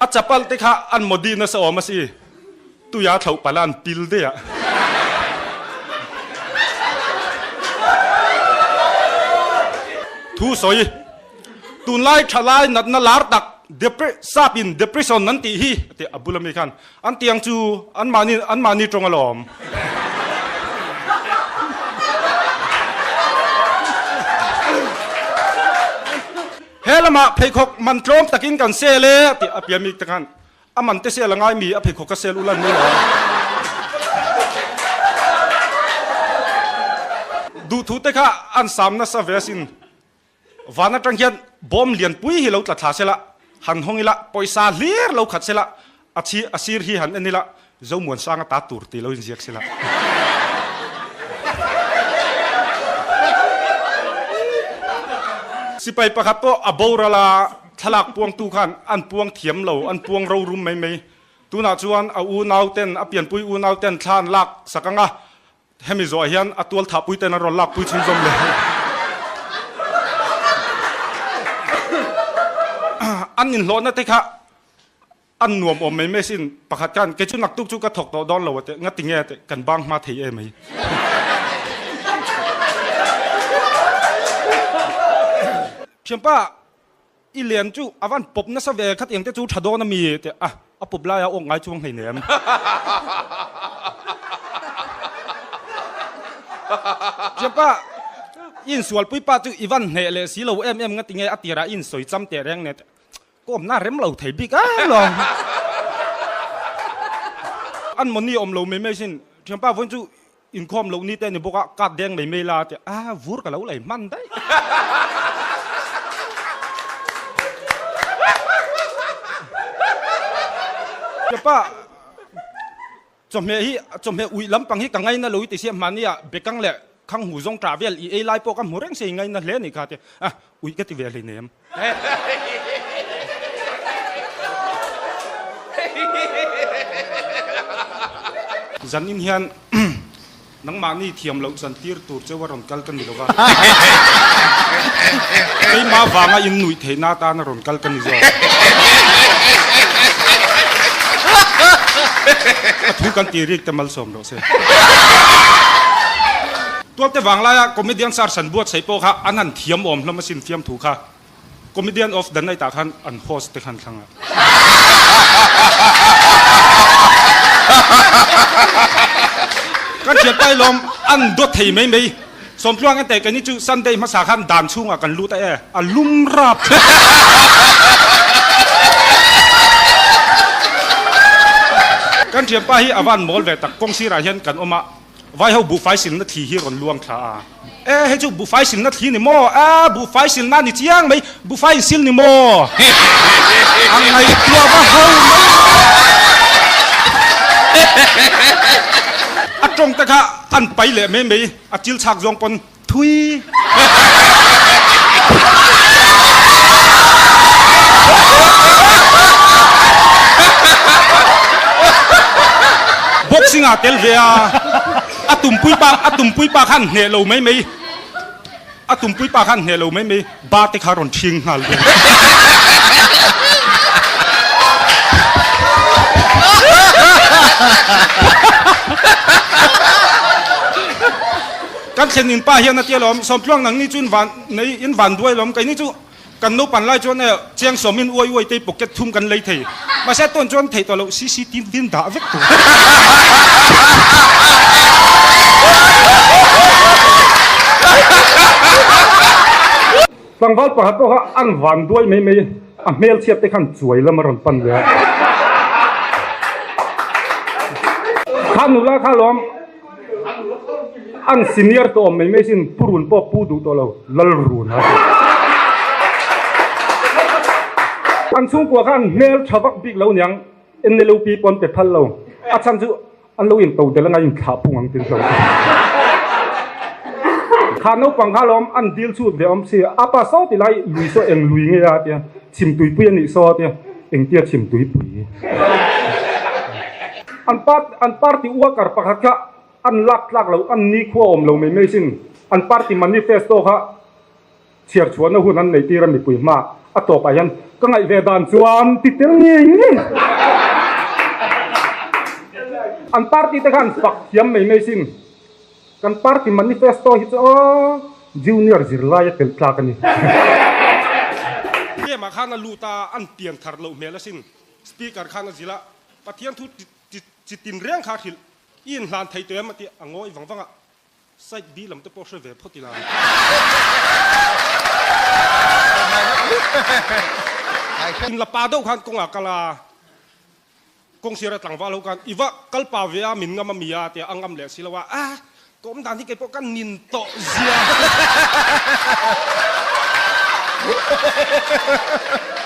A chapal te kha an modi nasa awm a si. Tuia thloh palh a an pil daih a. Thu sawi, Tunlai thalai natna lar tak sap in depression an tih hi a ti a bul ami khan an tiang chu anmahni anmahni tawng alawm. He lamah pheikhawk man tlawm takin kan sel e a ti a pian mi te khan A man te sel a ngai mi, a pheikhawk a sel ulan mai lo a. Duhthu te kha an sam nasa ve asin. Van atang hian bawm lianpui hi lo tla thla sela, han hawng ila, pawisa hlir lo khat sela, a chhi a sir hi han en ila, Zomuansang a ta tur tih lo inziak sela. Sipai pakhat pawh a boral a. Thlalak puangtu khan an puang thiam lo, an puang rorum mai mai. Tunah chuan a unau ten, a pianpui unau ten thla an lak sak ang a, hemi zawhah hian a tual thahpui ten an rawn lakpui chhunzawm leh. An inhlawhna te kha an nuam awm mai mai sin, pakhat khan kei chu naktuk chu ka thawk tawh dawn lo a teh, ngati nge teh, kan bang hma thei em ai. Thianpa, i lian chu a van pawp nasa ve khat eng te chu tha dawn a mi teh a, a pawp laia awk ngai chuang hlei nem. Thianpa, i insualpui pa chu i van hneh leh si lo em em ngati nge a tirah i insawi cham teh reng nen teh. Kawmna rem lo thei bik a lo. An mawni awm lo mai mai sin. Thianpa vawiin chu inkhawm loh ni te a ni bawk a, card deng mai mai la a ti a, vur ka lo lei hman daih. Thianpa chawhmeh hi chawhmeh uih lampang hi ka ngaina lo i ti sia, hmahni ah bekang leh. Khang hu zawng ṭah vel i ei lai pawh ka hmu reng se i ngaina hle a nih kha a ti a, uih ka ti ve hleinem. Zanin hian nangmahni thiam loh chan tir tur cheu a rawn kal ka ni lo va, keimah vanga in nuih theihna atan a rawn kal ka ni zawk. A thu kan tih rik te malsawm rawh se. Tualte vanglaia comedian Sarsan buatsaih pawh kha an han thiam awm hlawm asin fiamthu kha. Comedian of the night ah khan an host te khan thlang a. Kan thian pai lawm an dawt thei mai mai. Sawmtluang en teh keini chu Sunday hmasa khan dan chhungah kan lut a e, a lum rap. Kan thianpa hi a van mawl ve tak, kawng sirah hian kan awm a, Vaiho buhfai silna thli hi rawn luang thla a. E, hei chu buhfai silna thli ni maw? A, buhfai silna ni chiang mai, buhfai in sil ni maw? A ngaihtuah va ho mai. A tawng te kha an pai leh mai mai, a chil chhak zawng pawn thui. Boxing ah tel ve a, a tumpui pa a tumpui pa khan hneh lo mai mai, a tumpui pa khan hneh lo mai mai, ba te kha rawn ṭhing nghal ve. Kan thlen in pa hian a ti alawm, Sawmtluang nang ni chu in van nei in van duai alawm, keini chu kan naupan lai chuan e chiang sawm in uai uai te pocket thum kan lei thei, mahse tawn chuan theih tawh loh CCTV in dah vek tur. Tlangval pakhat pawh kha an van duai mai mai, a hmelchhiat te khan chuai lam a rawn pan ve a. Kha nula kha alawm. An senior tawh awm mai mai sin pu run pawh pu duh tawh lo lal run a ti. An chhungkua khan hmel tha vak bik lo niang NLUP pawn pe phal lo a chhan chu an lo in to del anga in thlah pung ang tin hlo. Kha naupang kha lawm an dil chhut ve awm si a pa saw ti lai lui saw eng lui nge a tia chhim tuipui a nih saw a tia engtia chhim tuipui. An an party worker pakhat kha an lak tlak lo, an nikhua awm lo mai mai sin. An party manifesto kha chhiar chhuahna hun an nei tir a mipui hma a tawpah hian ka ngaih ve dan chuan ti tel ngei ngei. An party te kha an fak thiam mai mai sin. Kan party manifesto hi chu aw junior zirlai a tel tlak a ni. Game ah khan a lut a, an pian thar loh hmel asin. Speaker khan a zilh a, Pathian thu chi tin reng kha hrilh i inhlan thei tawh em a ti a ngawi vang vang a, side B lam te pawh hre ve phawt ila. In la pa deuh khan kawngah kal a, kawng sira tlangval ho khan i va kal pa ve a min ngam a mi a tia a ngam leh si lo a, ah ka awm dan hi kei pawh ka nin tawh zia.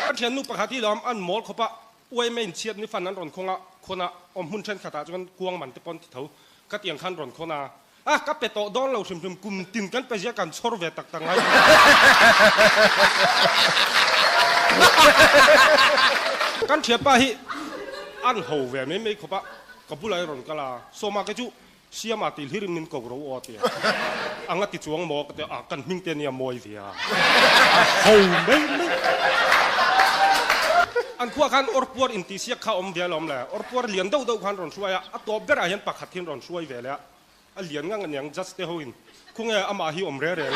Ka thiannu pakhat hi lawm an mawl khawp a, Uaime in chhiat ni fan an rawn khawng a, khawn a, awm hmun thenkhatah chuan kuang man te pawn ti tho. Ka tiang khan rawn khawn a, a ka pe tawh dawn lo hrim hrim, kum tin kan pe zia kan chhawr ve tak tak ngai. Kan thianpa hi an ho ve mai mai khawp a, ka bulah i rawn kal a, Sawma kei chu Siama tih hlir in min ko ro aw tia anga ti chuang maw ka ti a, kan hming te nia mawi ve a, a ho mai mai. An khuah khan awrpuar intihsiak kha awm ve alawm le, awrpuar lian deuh deuh khan rawn hruai a, a tawp berah hian pakhat hian rawn hruai ve leh a, a lian ngang aniang judge te ho in khawnge amah hi awm reng reng a.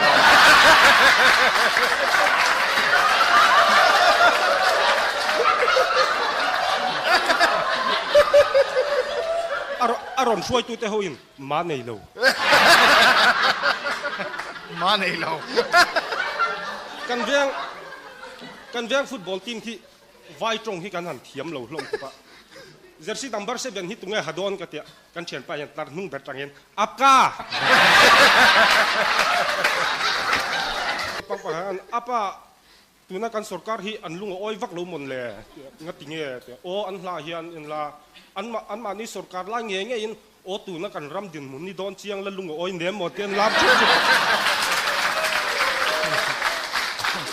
A rawn hruaitu te ho in ma nei lo. Ma nei lo. Kan veng kan veng football team khi vai tawng hi kan han thiam lo hlawm khawp a. Jersey number 7 hi tunge ha dawn ka tia kan thianpa hian tlar hnung ber tangin Apka! Pangpang hian Apa Tuna kan sorkar hi an lung a awi vak lo mawn le? Nga ti nge? Aw an hla hian in la an an mahni sorkar lai ngei ngeiin Aw tuna kan ram dinhmun ni dawn chiang la lung a awi nem maw te an lam theuh theuh.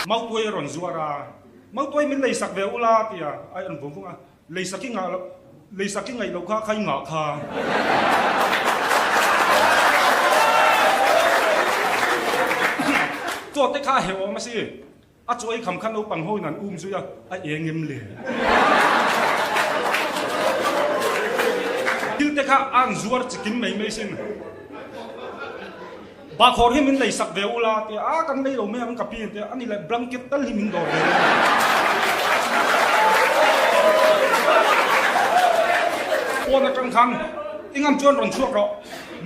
Mautuai a rawn zuar a, Mautuai min lei sak ve ula tia a en vung vung a, lei sak i ngah loh, lei sak i ngaih loh kha kha i ngah kha. Chaw te kha a heuh awm a si. A chaw ei kham kha naupang ho in an um zui a, a eng em le? Thil te kha a an zuar chikim mai mai sin. Bahkhawr hi min lei sak ve ula tia, a kan lei lo mai ang ka pi an tia, ani leh blanket tal hi min dawr ve ula. Pawn atang khan engam chuan rawn chhuak rawh,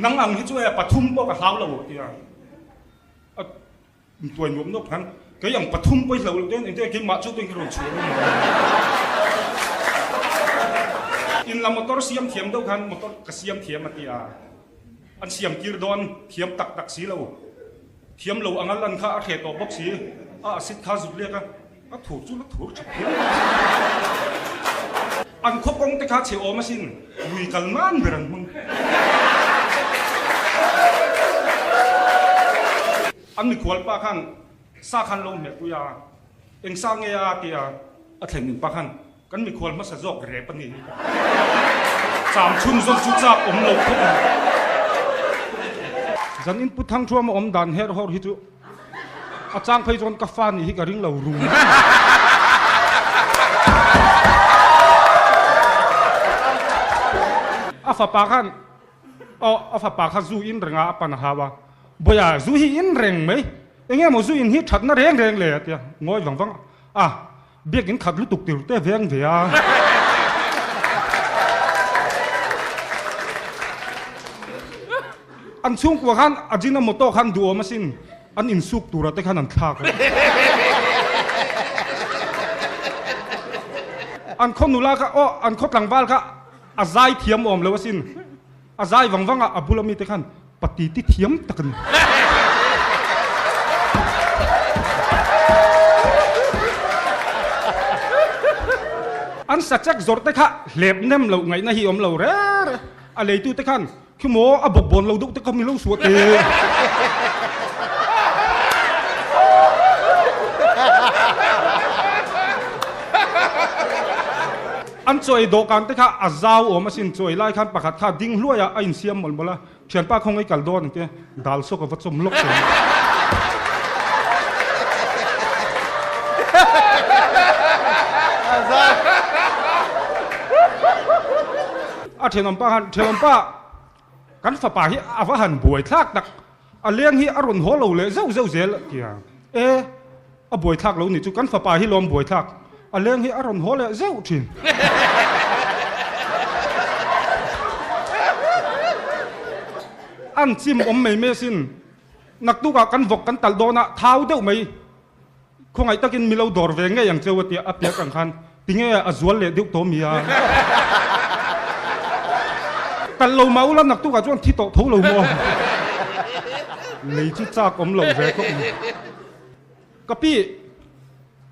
nang ang hi chu e pathum pawh ka hlau lo tia. Intuai nuam nuam khan kei ang pathum pawh i hlo loh dawn engtin nge keimah chu tuin ka rawn chhuah dawn maw? In la motor siam thiam deuh khan motor ka siam thiam a ti a, an siam tir dawn thiam tak tak si lo, thiam lo anga lan kha a hreh tawh bawk si, a acid kha zut lek a, a thur chu la thur tha phian mai. An khaw kawng te kha chhe awm asin, lui kal nan ber an hmang. An mikhual pa khan sa khan lo hmeh pui a, eng sa nge a tia a thlen in pa khan kan mikhual hmasa zawk rep a ni. Cham chhun zawk chu chak awm lo khawp mai. Zan in Pu Thangthuama awm dan her hawr hi chu a chang phei chuan ka fa nih hi ka ring lo rum. A fapa khan Aw, a fapa kha zu in reng a, a pan a hau a. Bawia, zu hi in reng mai. Enge maw zu in hi thatna reng reng le a ti a, ngawi vang vang a. Biakin khat lutuk tur te veng ve a. An chhungkua khan Ajinomoto khan duhawm asin, an insuk tura te khan an thlak a. An khaw nula kha, aw, an khaw tlangval kha A zai thiam awm lo asin. A zai vang vang a, a bula mite khan pati ti thiam tak a ni. An sachek zawrh te kha hlep nem loh ngaihna hi awm lo re re. A leitu te khan khi maw a bawk bawn lo deuh te kha mi lo suah te. An chawi dawhkan te kha a zau awm asin, chawi lai khan pakhat kha ding hluai a, a insiam mawlh mawlh a, thianpa khawngaih kal dawn ang te, dal sawk a va chawm lawk tawh. A thenawmpa khan, Thenawmpa, kan fapa hi a va han buai thlak tak, a leng hi a rawn haw lo leh zeuh zeuh zel a ti a, E. A buaithlak lo nih chu kan fapa hi lawm buaithlak, a leng hi a rawn haw leh zeuh thin. An chim awm mai mai asin, naktukah kan vawk kan talh dawn a, thau deuh mai, khawngaih takin mi lo dawr ve ngei ang cheu a tia a piak ang khan tinge a zual leh deuh tawh mi a. Talh lo mah ula naktukah chuan thi tawh tho lo maw? Lei chu chak awm lo ve khawp mai. Ka pi,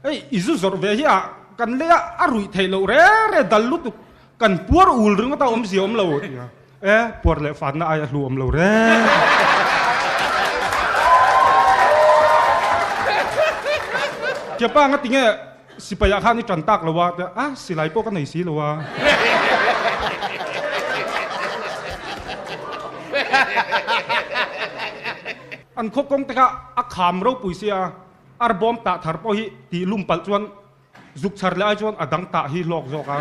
hei i zu zawrh ve hi a kan lei a, a ruih theih loh re re dal lutuk, kan puar ul ringawt a awmzia awm lo ti a, e puar leh fanna aia hlu awm lo re. Kiapa nga tinge sipai ah khan i tan tak lo a tia, a silai pawh ka nei si lo a. An khaw kawng te kha a kham ropui sia, ar bawm tah thar pawh hi tih lum palh chuan zuk chhar leh ai chuan a dang tah hi hlawk zawk a.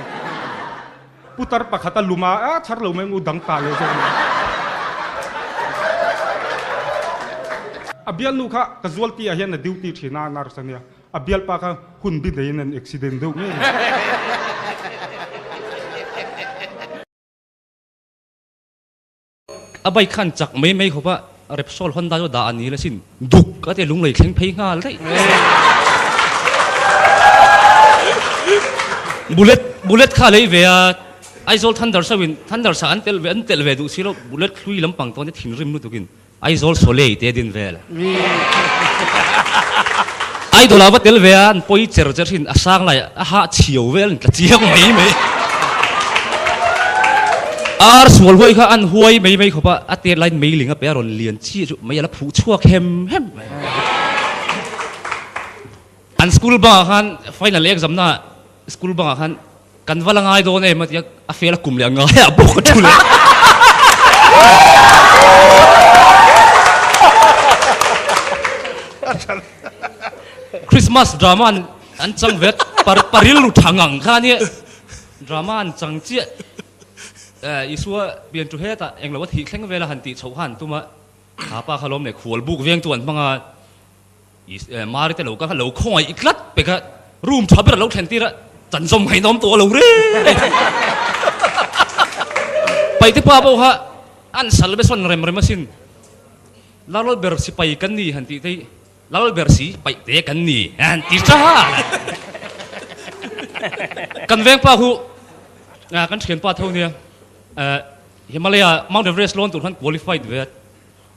Putar pakhat a lum a, a chhar lo mai ngu dang tah leh zawk mai. A bialnu kha ka zualti ah hian a duty thin a, nurse a nia. A bialpa kha hun bi neiin an accident deuh ngei mai. A bike khan chak mai mai khawp a, Repsol Honda chu dah a ni la sin, duk a ti lunglei thleng phei nghal daih. Bullet bullet kha a lei ve a, Aizawl Thunder so in Thunder sa an telh ve an telh ve duh si lo, Bullet hlui lampang tawn te thinrim lutuk in Aizawl Soleil te a din vel. Idol ah va tel ve a, an pawi cher cher thin, a sang lai a hah chhiau vel an tla chiang mai mai. Ar sual huai kha an huai mai mai khawp a, a tet laiin meiling a pe a rawn lian chiah chu mei a la phuh chhuak hem hem mai. An school bangah khan final exam na school bangah khan kan va la ngai dawn em a tia a fail a kum leh a ngai ah bawk a thu leh. Christmas drama an an chang ve a, paril ru tha ngang kha ania. Drama an chang chiah Isua pian chu hetah englo a thih thleng vela han tih chhoh kha an tum a, ha pa kha lawm leh khual buk veng chu an hmang a, Mari te lo kal kha lo khawngaih tlat pek a, room tha ber a lo thlen tir a, chan zawm ngaihna awm tawh a lo reng reng. Paite pa pawh kha an sal be sawn rem rem asin, Lal ber sipai kan ni han tih te hi. Lal ber si paih te kan ni an ti tha. Kan veng pa hu kan thian pa tho nia Himalaya Mount Everest lawn tur khan qualified ve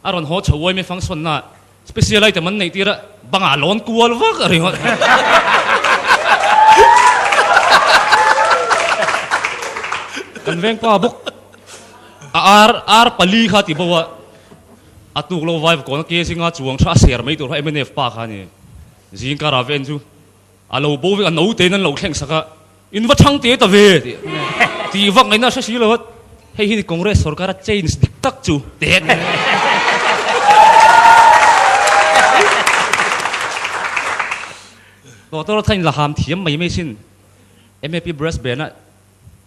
a rawn haw chho uai mai function na special item an neih tir a bangah lawn kual vak a ringawt. Kan veng pa bawk a ar ar pali kha ti bo a. A tuk lo vai kawn a ke zinga chuang tha a ser mai tur kha mnf pa kha a ni. Zing kara ven chu a lo bo vek a, no tein an lo thleng sak a, in va thang te ta ve tih tih vak ngaihna a hre si lo a, hei hi ni Congress sorkar a change dik tak chu te. Doctor thain la ham thiam mai mai sin MAP brass band a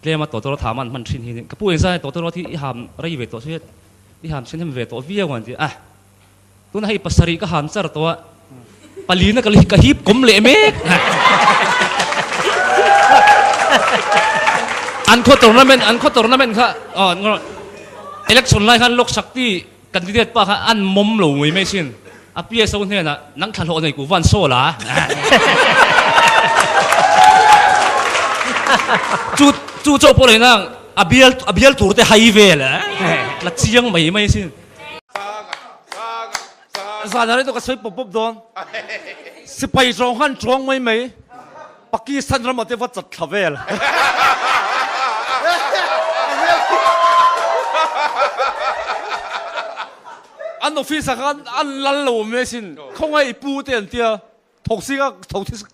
Tlem a tawtawrawt ham an hman thin hi ka pu engzai tawtawrawt hi i ham rei ve tawh chu i ham then hem ve tawh viau an ti a tuna hei pasarih ka ham char tawh a palina ka ka hip kawm leh mek an khaw tournament an khaw tournament kha election lai khan Lok Shakti candidate pa kha an mawm lo mai mai sin a PSO hnenah nang thla hlawh nei ku van saw la chu chu chaw pawh leh nang a bial a bial tur te hai vel a la chiang mai mai sin zan ah ka sawi pawp pawp dawn sipai zawng khan chuang mai mai Pakistan ram ah te va chat thla vel. An office ah khan an lal lo awm mai asin, khawngaih i pu te an tia, thosi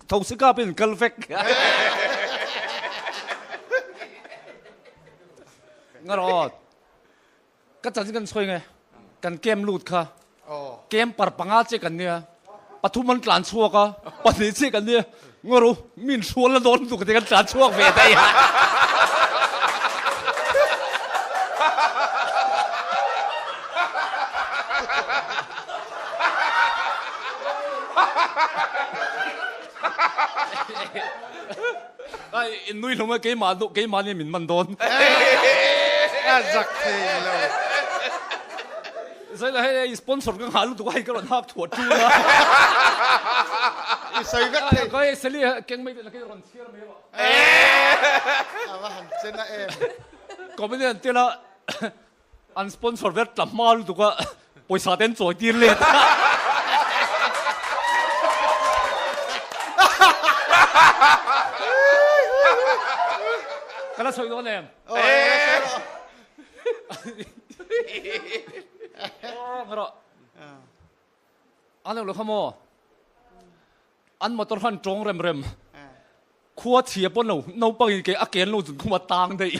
thosi kap in kal vek. Ngarawh. Ka chan kan sawi nge, kan camp lut kha, camp par panga che kan nia, pathum an tlan chhuak a, pahnih che kan nia, ngaw ru, min hrual na dawn lutuk te kan tlan chhuak ve daih a. Ai in nui hlawm a keimah duh keimah nia min man dawn. A zak thei lo. Zaila hei hei sponsor ka nghah lutuk a hei ka rawn hak thuah ṭul a. I sawi vek thei. Ka hei Sally keng mai teh na kei rawn chhiar mai rawh. A va han chen a em. Comedian tel a an sponsor vel tla hma lutuk a pawisa te an chawi tir let a. Ka la sawi dawn em? Aw A lo lo kha maw? An motor khan tawng rem rem. Khua chhia pawn lo naupang in ke a ken lo zun khum a tang daih.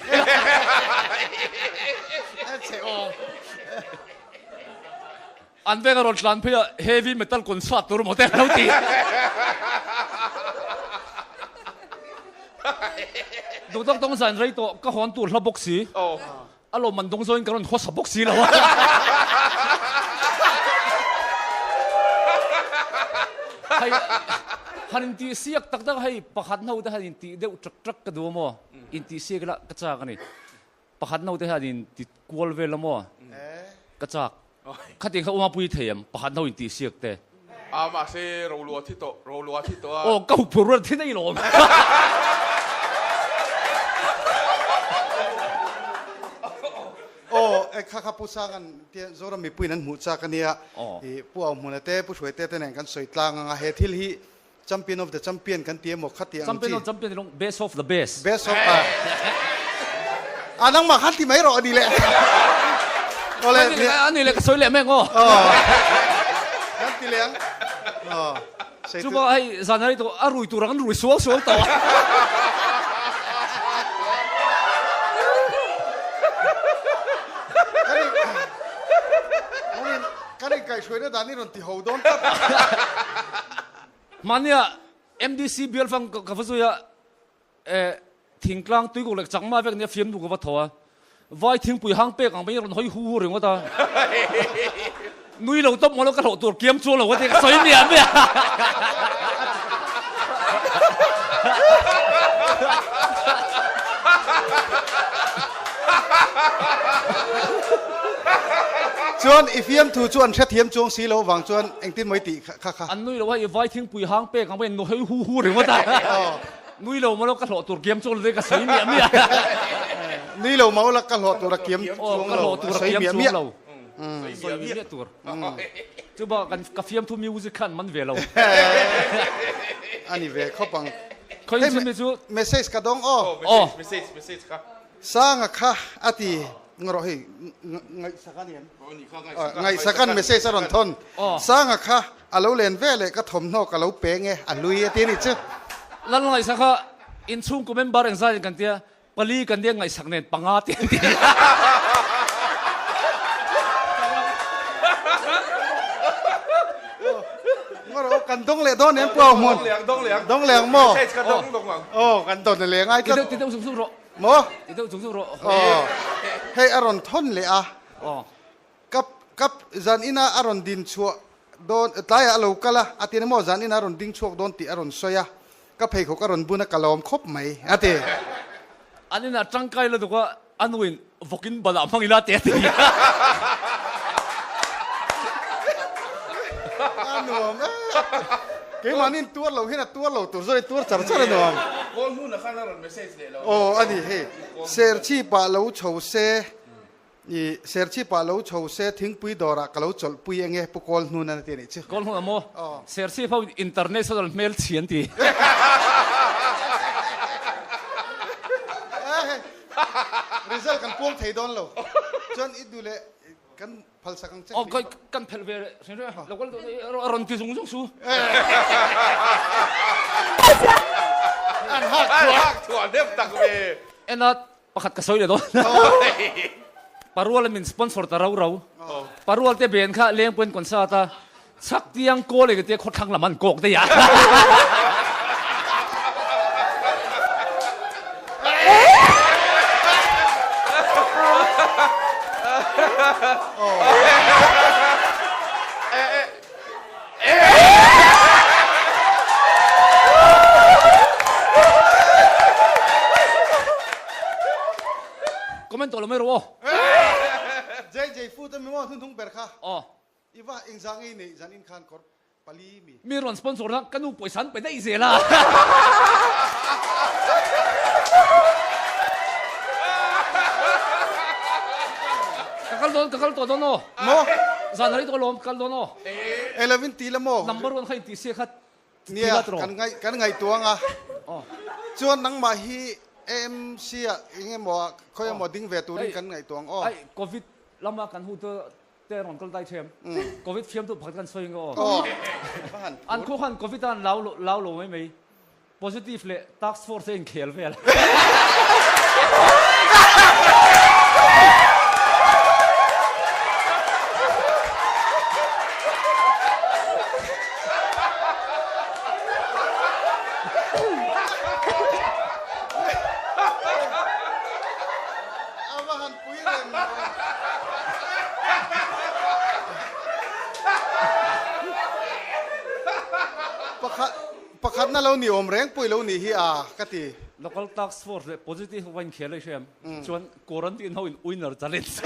An veng a rawn tlan phei a heavy metal concert tur maw te an lo ti. Duhtawk tawng zan rei tawh ka hawn tur hla bawk si. A lawmman dawng zawin ka rawn khawsa bawk si lo a. Hei han intih siak tak tak hei pakhat ho te han intih deuh trak trak ka duh a maw? Intih siak ila ka chak a ni. Pakhat ho te hian inti kual vel a maw? Ka chak. Khatiang kha uma pui thei em? Pakhat ho intih siak te. A mahse Rolua thi tawh, Rolua thi tawh a. Aw ka huphur rual thi daih lawm. Aw e kha kha Pu Sangan tia Zoram mipuiin an hmuh chak a nia. I Pu Auhmuna te Pu Hruaite te nen kan sawi tlang ang a, he thil hi Champion of the champion kan ti emaw kha tih ang chi. Champion of champion ni lawng, best of the best. Best of a. A nangmah khan ti mai rawh a ni leh. Awle. A ni leh ka sawi leh mek aw. Kan ti leh ang. Chuba hei zan rei tawh a rui tur ang an rui sual sual tawh a. Kan in kaihhruaina dan i rawn ti ho dawn tlat. Mahnia MDC bial fang ka va zui a thingtlang tuikuk leh chakma vek nia fiamnu ka va thaw a, vai thingpui hang pek ang mai rawn hawi hu hu ringawt a, nui lo tawp maw lo ka hlawh tur kiam chuang lo ka ti ka sawi miah miah. Chuan i fiamthu chu an hrethiam chuang si lo vang chuan engtin maw i tih kha kha. An nui lo a, i vai thingpui hang pek ang mai nu hawi hu hu ringawt a. Nui lo maw lo ka hlawh tur kiam chuang lo ka sawi miah miah. Nui lo maw la ka hlawh tur a kiam chuang lo a sawi miah miah. Sawi miah miah tur. Chuba kan ka fiamthu music khan man ve lo. A ni ve khawp ang. Khawi in chumi chu. Message ka dawng aw. Aw. Message message kha. Sanga kha a ti ngarawh hei ngaihsak a ni em? Ngaihsakan message a rawn thawn. Sanga kha A lo len ve leh ka thawmhnaw ka lo peng e, a hlui a ti a nih chu. Lal ngaihsak kha inchhungkaw member engzat in kan tia, pali kan nia ngaihsak nen panga te an ti. Ngarawh kan dawng leh dawn em pu Au Hmun? Dawng leh ang, dawng leh ang maw? Message ka dawng dawng ang. Aw kan dawn leh ngai tlat. Ti deuh zung zung rawh. Maw? Ti deuh zung zung rawh. Aw hei a rawn thawn leh a. Aw. Kap kap zan ina a rawn din chhuah dawn tlaiah a lo kal a, a ti emaw zan ina a rawn ding chhuak dawn tih a rawn sawi a, ka pheikhawk a rawn bun a ka lawm khawp mai a ti. An inah tangkai la duk a, a nuin vawkin balah hmang ila te a ti. A nuam e, keimahni in tuar lo hian a tuar lo tur zawk in tuar char char a nuam. Kawl hmunah khan a rawn message leh lo. Aw a ni hei, Serchhip-ah lo chho se. I Serchhip-ah lo chho se thingpui dawrah ka lo chawlhpui eng e, Pu Kawlhnun a ti a nih chu. Kawlhnun a maw? Serchhip ho international hmel chhi an ti. Result kan puang thei dawn lo. Chuan i duh leh kan phalsak ang che. Aw kan phelh ve hrim hrim a, lo kal a rawn ti zung zung su. An hak thuah. An hak thuah hnem tak ve. Ena Pakhat ka sawi leh dawn. Parual min sponsor ta rau rau. Parual te ben kha leng pawhin concert a chhak tiang kawl eng te khawthlang lam an kawk daih a. Comment tawh lo mai rawh aw. JJ food a mi maw hnunhnung ber kha. Aw. I va engzah ngei neih zan in khan kawr pali mi. Mi rawn sponsor na ka nu pawisa an pe daih zel a. Ka kal dawn ka kal tawh dawn aw. Maw? Zan rei tawh alawm ka kal dawn aw. Elovin ti la maw? Number one kha in ti sia kha ti Nia la tawh. kan ngaih kan ngaihtuang a. Chuan nangmah hi AMC ah eng emaw ah khawi emaw ding ve turin kan ngaihtuang aw. Ai covid lama kan hu te te rawn kal dai them. Covid fiam tu pakhat kan sawi ang aw. An khaw khan covid a an lau lau lo mai mai. Positive leh task force a inkhel vel. A va han pui reng mai. Pakhat Pakhatna lo ni awm reng pawh i lo nih hi a, ka ti. Local task force leh positive ho va inkhel a i hriam chuan quarantine ho in winner challenge.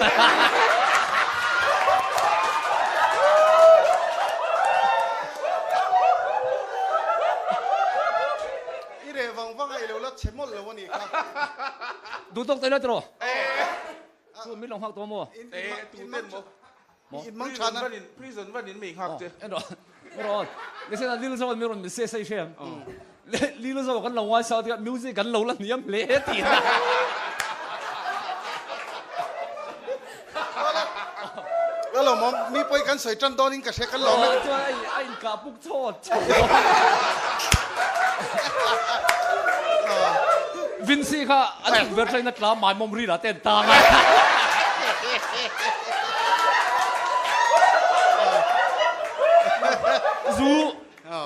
I reh vang vang a i lo la chhe mawlh lo a nih kha. Duh tawk ta ila tiraw? Chu min lo nghak tawh maw? Tu ten maw? In mang than a. Prison van in mi nghak che. En rawh, en rawh. Listen a Lil Zo mi rawn mi se sei hrem. Lil Zo kan lo ngai sa tia music kan lo la hniam hle ti na. lawmawm mi pawi kan sawi tan dawnin ka hria kan lawm e. Chuan a inkah puk chawt chho. Vincy kha an tum ber thlengin a tla maimawm ril ah te an tang a. Zu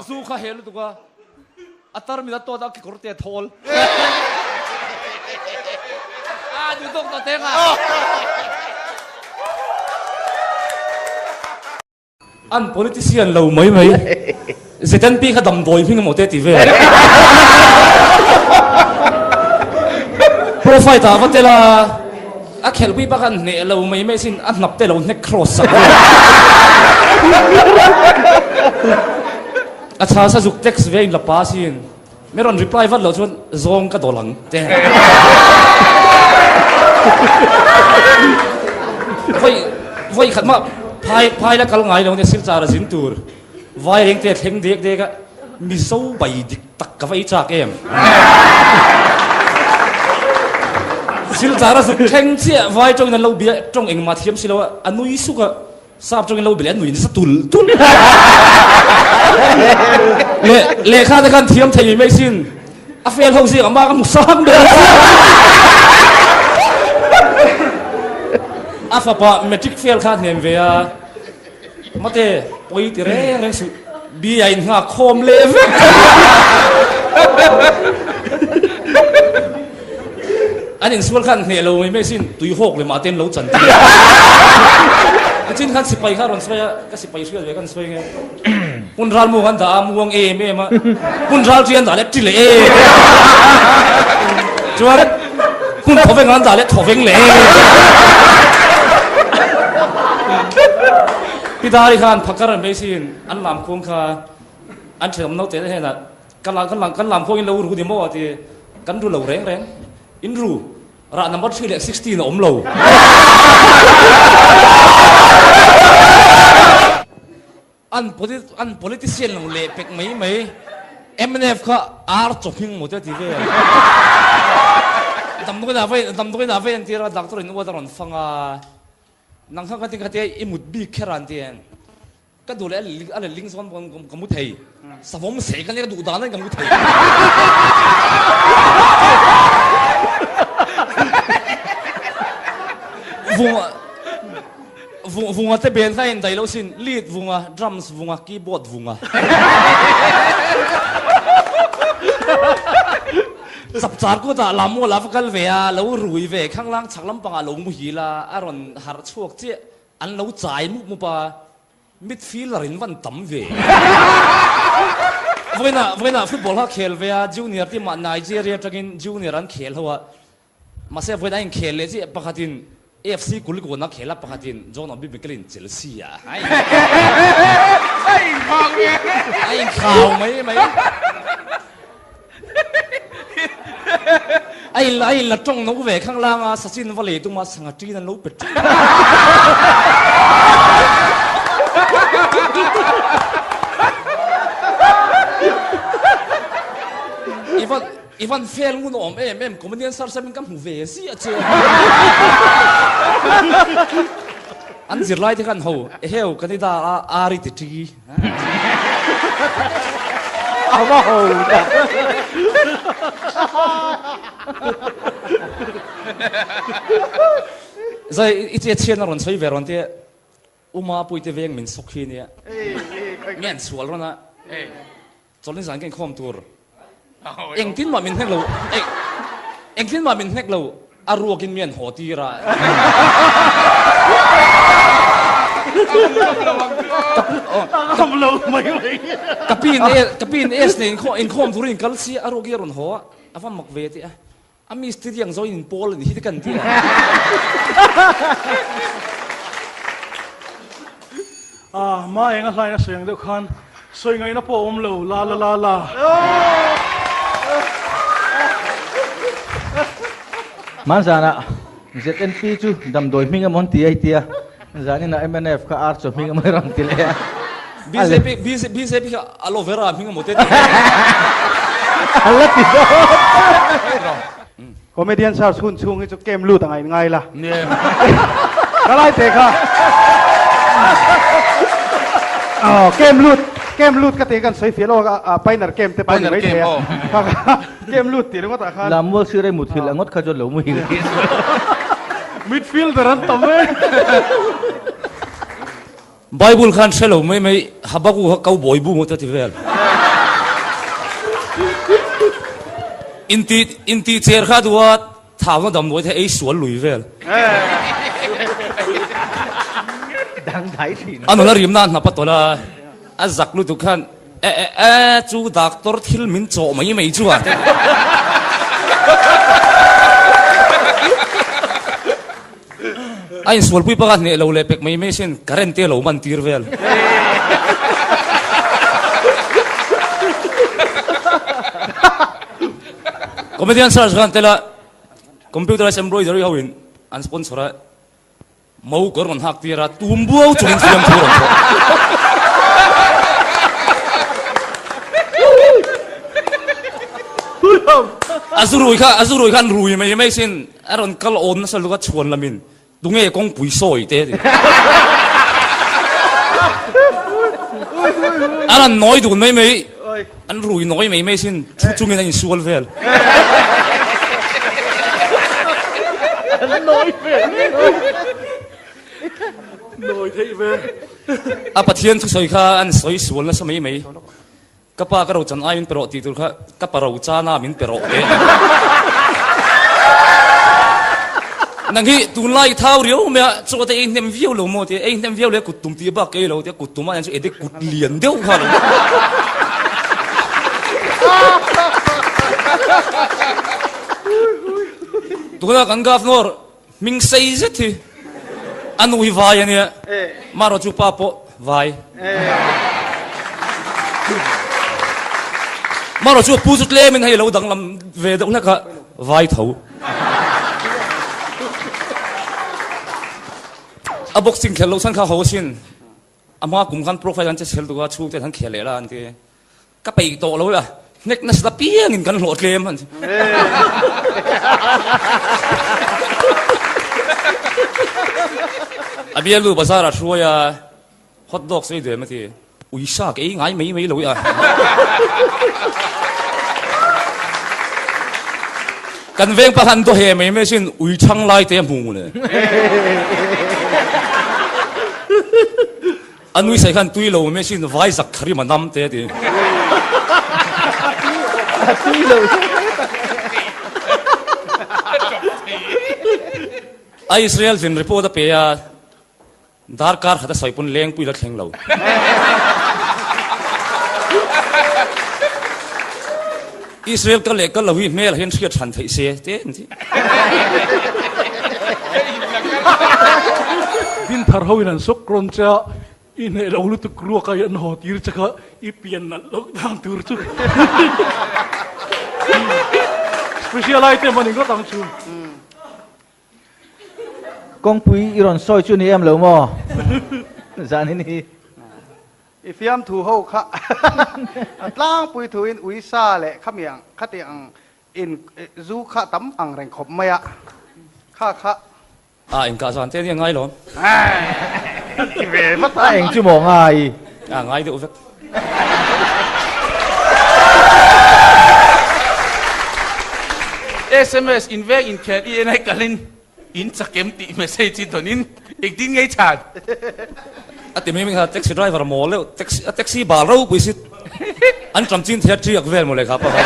zu kha hel lutuk a, a tarmit a tawt a kekawr te a thawl. A duh tawk tawh teng a. An politician lo mai mai. ZNP kha damdawi hming emaw te ti vel. Profile ah va tel a, a khelhpui bak an hneh lo mai mai sin a hnap te lo hnek cross sak vel. A chhasa zuk text ve in la pa sin. Mi rawn reply vat loh chuan zawng ka dawl ang te. Vawi vawi khat mah phai phai la kal ngai lo nia silchar a zin tur vai reng te thleng dek dek a Mizo bai dik tak ka va ei chak em. Silchar a zuk thleng chiah vai tawngin an lo bia tawng engmah thiam si lo a a nui suk a. Sap tawngin lo bele nui nasa tul tul. Le lehkha te khan thiam thei mai mai sin. A fel ho zing ama ka hmu sang ber. A fapa matric fail kha hnem ve a. Mate pawi ti reng reng suh. Bi a in nghak khawm leh vek. An insual khan hneh lo mai mai sin tui hawk leh mahte an lo chan tir a. Nichin khan sipai kha a rawn sawi a, ka sipai hriat ve khan sawi nge. Hmun ral muang an dah a, muang em em a. Hmun ral ṭi an dah leh ṭi leh em em a. Chuan hmun thawveng an dah leh thawveng leh em em a. Pi Dari khan phakar an bei sin an lam khuang kha an ṭhenawm naute te hnenah Kan lah kan lah kan lam khuang in lo ru ni maw ti kan ru lo reng reng in ru rah number 3 leh 16 a awm lo. An poli an politician lo leh pek mai mai mnf kha ar chaw hming maw te a ti vel. Damdawi ah vai damdawi ah vai an tir a doctor in uat a rawn fang a nang kha khatin khatia i mut bik kher a an ti em. Ka duh leh a letling zawn pawn ka mu thei. Savawm seh ka nia ka duh dan in ka mu thei. Vunga vunga te ben kha in dai lo sin lead vunga drums vunga keyboard vunga. Chapchar kutah lam mual a va kal ve a lo rui ve khanglang chhak lampangah lo muhil a a rawn harh chhuak chiah. An lo chai mup mup a, midfielder in van tam ve. Vawiinah vawiinah football kha khel ve a, junior team ah Nigeria atangin junior an khel ho a, mahse vawiin an inkhel leh chiah pakhatin AFC Kulikawn a khel a, pakhatin John Obi Mikel-in Chelsea ah a inkhau mai mai. A in a in la tawng no ve khang lang a Sachin va lei tum a sangha ṭin an lo pe ṭin. I van i van fel ngun awm em em comedian sir sem in ka hmu ve ziah che. An zirlai te khan ho eheu kanida a ari ti ṭi. A va ho tak. Zai i che chhian a rawn sawi ve rawn tia Uma puite veng min sawk hi nia mi an sual rawn a chawlhni zan ka inkhawm tur engtin mah min hnek lo engtin mah min hnek lo A ruakin mi an haw tir a. Ka pin e ka pin es nei inkhawm inkhawm turin in kal si a ruak hi a rawn haw a a va mak ve tih a a mistiri ang zawin in pawl a ni hi te kan ti a. A ma eng a hlain a sawi ang deuh khan sawi ngaihna pawh a awm lo la la la la. Hmanzanah ZNP chu damdawi hming emaw an ti a i tia, zaninah mnf kha ar chaw hming emaw i rawn ti leh a. BJP BJP kha aloe vera hming emaw te ti A la ti dawn. Comedian search hun chhung hi chu camp lut a ngaih ngai la. Ka lai te kha. Aw kem lut kem lut ka ti kan sawi fiah lawk a pioneer kem te pawh ni mai thei a kem lut tih ringawt ah khan. Lammual sir ei muthilh a ngawt kha chuan lo muhil tih chu. Midfielder an tam e. Bible khan hre lo mai mai Habakkuk kha cowboy bu ngawt a ti vel. Inti inti cher kha duh a Thauna damdawi te ei sual lui vel. Dangdai thin. A nula rimna a hnap a tawlh a, a zak lutuk khan e e e chu doctor thil min chawh mai mai chu a. A insualpui pakhat hneh lo leh pek mai mai sin current te a lo man tir vel. Comedian search khan tel a computerized embroidery ho in an sponsor a mo kawr rawn hak tir a tum buau chungin fiamthu rawn thawh. A zu rui kha a zu rui khan rui mai mai sin a rawn kal awn nasa luka chhuan lamin tunge kawngpui sawi te ti. A rawn nawi dun mai mai An rui nawi mai mai sin thu chungin an insual vel. An nawi vel. Nawi theih ve. A Pathian thusawi kha an sawi sual nasa mai mai. Ka pa ka rochan ai min pe rawh tih tur kha ka pa rochana min pe rawh te. Nang hi tunlai i thau riau mai a, chaw te ei hnem viau lo maw tia, ei hnem viau leh kut tum tih bak ei lo tia, kut tum ah hian chu edek kut lian deuh kha lo. Tuna kan governor hming sei zet hi a nu hi vai a nia, marawh chu pa pawh vai. Marawh chu a pu chu tlem in hei lo danglam ve deuh hlek a, vai tho. A boxing khelh loh chhan kha ho asin. A hma kum khan profile an che chhel tuk a, chhungte an khel leh la an ti. Ka peih tawh lo a, hnek nasa ta piangin kan hlawh tlem an ti. A bialnu bazar ah hruai a, hot dog sawi duai em a ti. Uisa ka ei ngai mai mai lo i a. Kan veng pa khan dawheh mai mai sin ui chhang lai te a hmu le. A nui sai khan tui lo mai sin vai zak kharim a nam te a ti. Tui lo. A Israel zin report a pe a. Darkar khat a sawi pawn lengpui la thleng lo. Israel kal leh kal lo hi hmel ah hian hriat hran theih se te an ti. Dinthar ho in an sawk rawn che a, i hneh lo lutuk ruak a i an haw tir che kha i pian nalh loh dan tur chu special item a ni ngawt ang chu. Kawngpui i rawn sawi chu ni em lo maw? Zanin hi. I fiamthu ho kha a tlangpui thuin uisa leh khamiang khati ang in zu kha tam ang reng khawp mai a, kha kha. A engkah zan te nia ngai lawm. Ti ve vat a. A eng chu maw ngai? A ngai deuh vek. Sms in veng inkhel i enai kalin in chakem tih message i dawnin engtin ngei chhan? A ti mai mai kha taxi driver maw leuh taxi a taxi bal ropui si an ṭam chin thei a ṭiak vel maw le kha pakhat.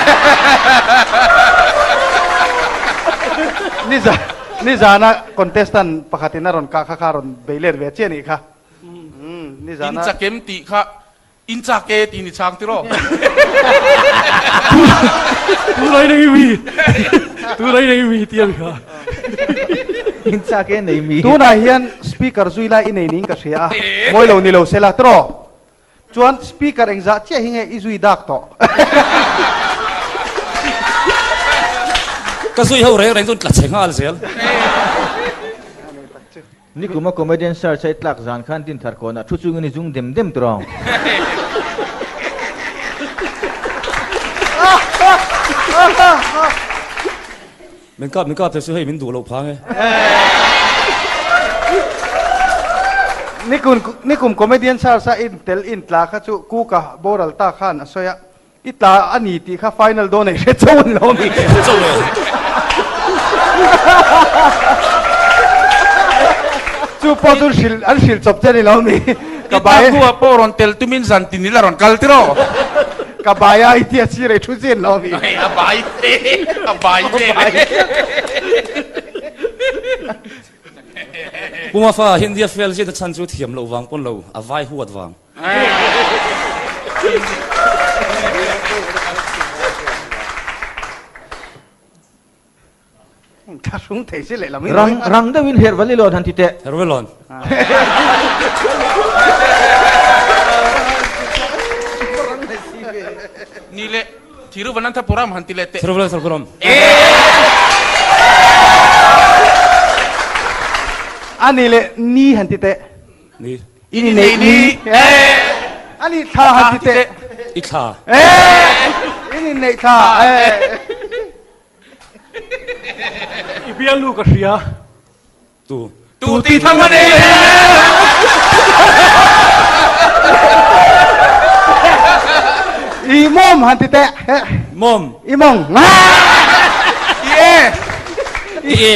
Niza nizana contestant pakhatin a rawn kah kha kha rawn bei let ve chiah nih kha. In chakem tih kha in chak e tih ni chang tiraw? Tunai nei mi tunai nei mi tih a ni kha. In chak e nei mi. Tunah hian speaker zui lai i nei niin ka hria a, mawi lo ni lo sela tiraw? Chuan speaker engzah chiah hi nge i zui dak tawh? Ka zui ho reng reng chuan tla chhe nghal zel. Nikuma comedian search a i tlak zan khan Dinthar kawnah thu chungin i zung dem dem tur ang. Min kap min kap te chu hei min duh loh phang e. Nikun nikum comedian search a in tel in tla kha chu Kuka boral ta khan a sawi a, i tla a ni tih kha final dawn ei hre chauh an lo mi. Hre chauh lo. Chu pawh chu hrilh an hrilh chawp che a ni lo mi. Ka bai. I tlak hnuah pawh rawn tel tumin zan tin ila rawn kal tiraw? Ka bai a i tia sir ei thu zin lo mi. A bai a bai vel e. Puma fa Hindia fel zia te chhan chu thiam loh vang pawn lo, a vai huat vang. Thlahrung thei si lehlam in. Rang rang deuhin Hervali lawn han ti teh. Hervali lawn. Ni le Thiruvananthapuram han ti leh teh. Thiruvananthapuram. A ni le ni han ti teh. Ni. I ni nei ni. A ni thla han ti teh. I thla. I ni nei thla. I bialnu ka hria. Tu. Tu ti thang a ni. I mawm han ti teh. Mawm. I mawng. I e. I e.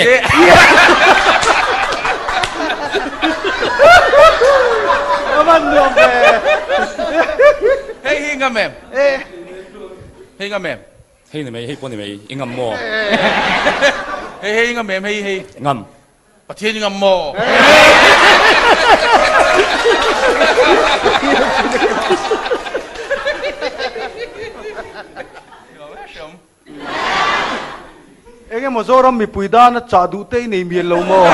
Aman nuam ve. Hei hi ngam em? Hei ngam em? Hei ni mai, hei pawh ni mai, i ngam maw? Hei hei i ngam em hei hei? Ngam. Pathian i ngam maw? Eng emaw Zoram mipui dana chah duh te i nei mial lo maw?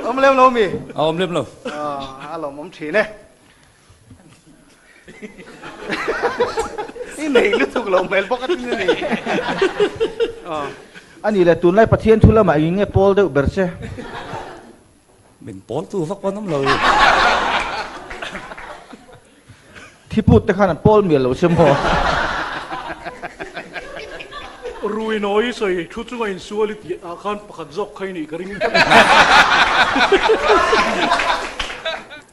Awm lem lo mi? A awm lem lo. A lawmawm thin e. I nei lutuk lo hmel bawk a tin a ni. A nih le, tunlai Pathian thu lamah engin nge pawl deuh ber che? Min pawl tu vak pawn awm lo. Thiput te khan an pawl mial lo che maw? Rui nawi sawi thu chunga insual i tih ah khan pakhat zawk kha i nih ka ring.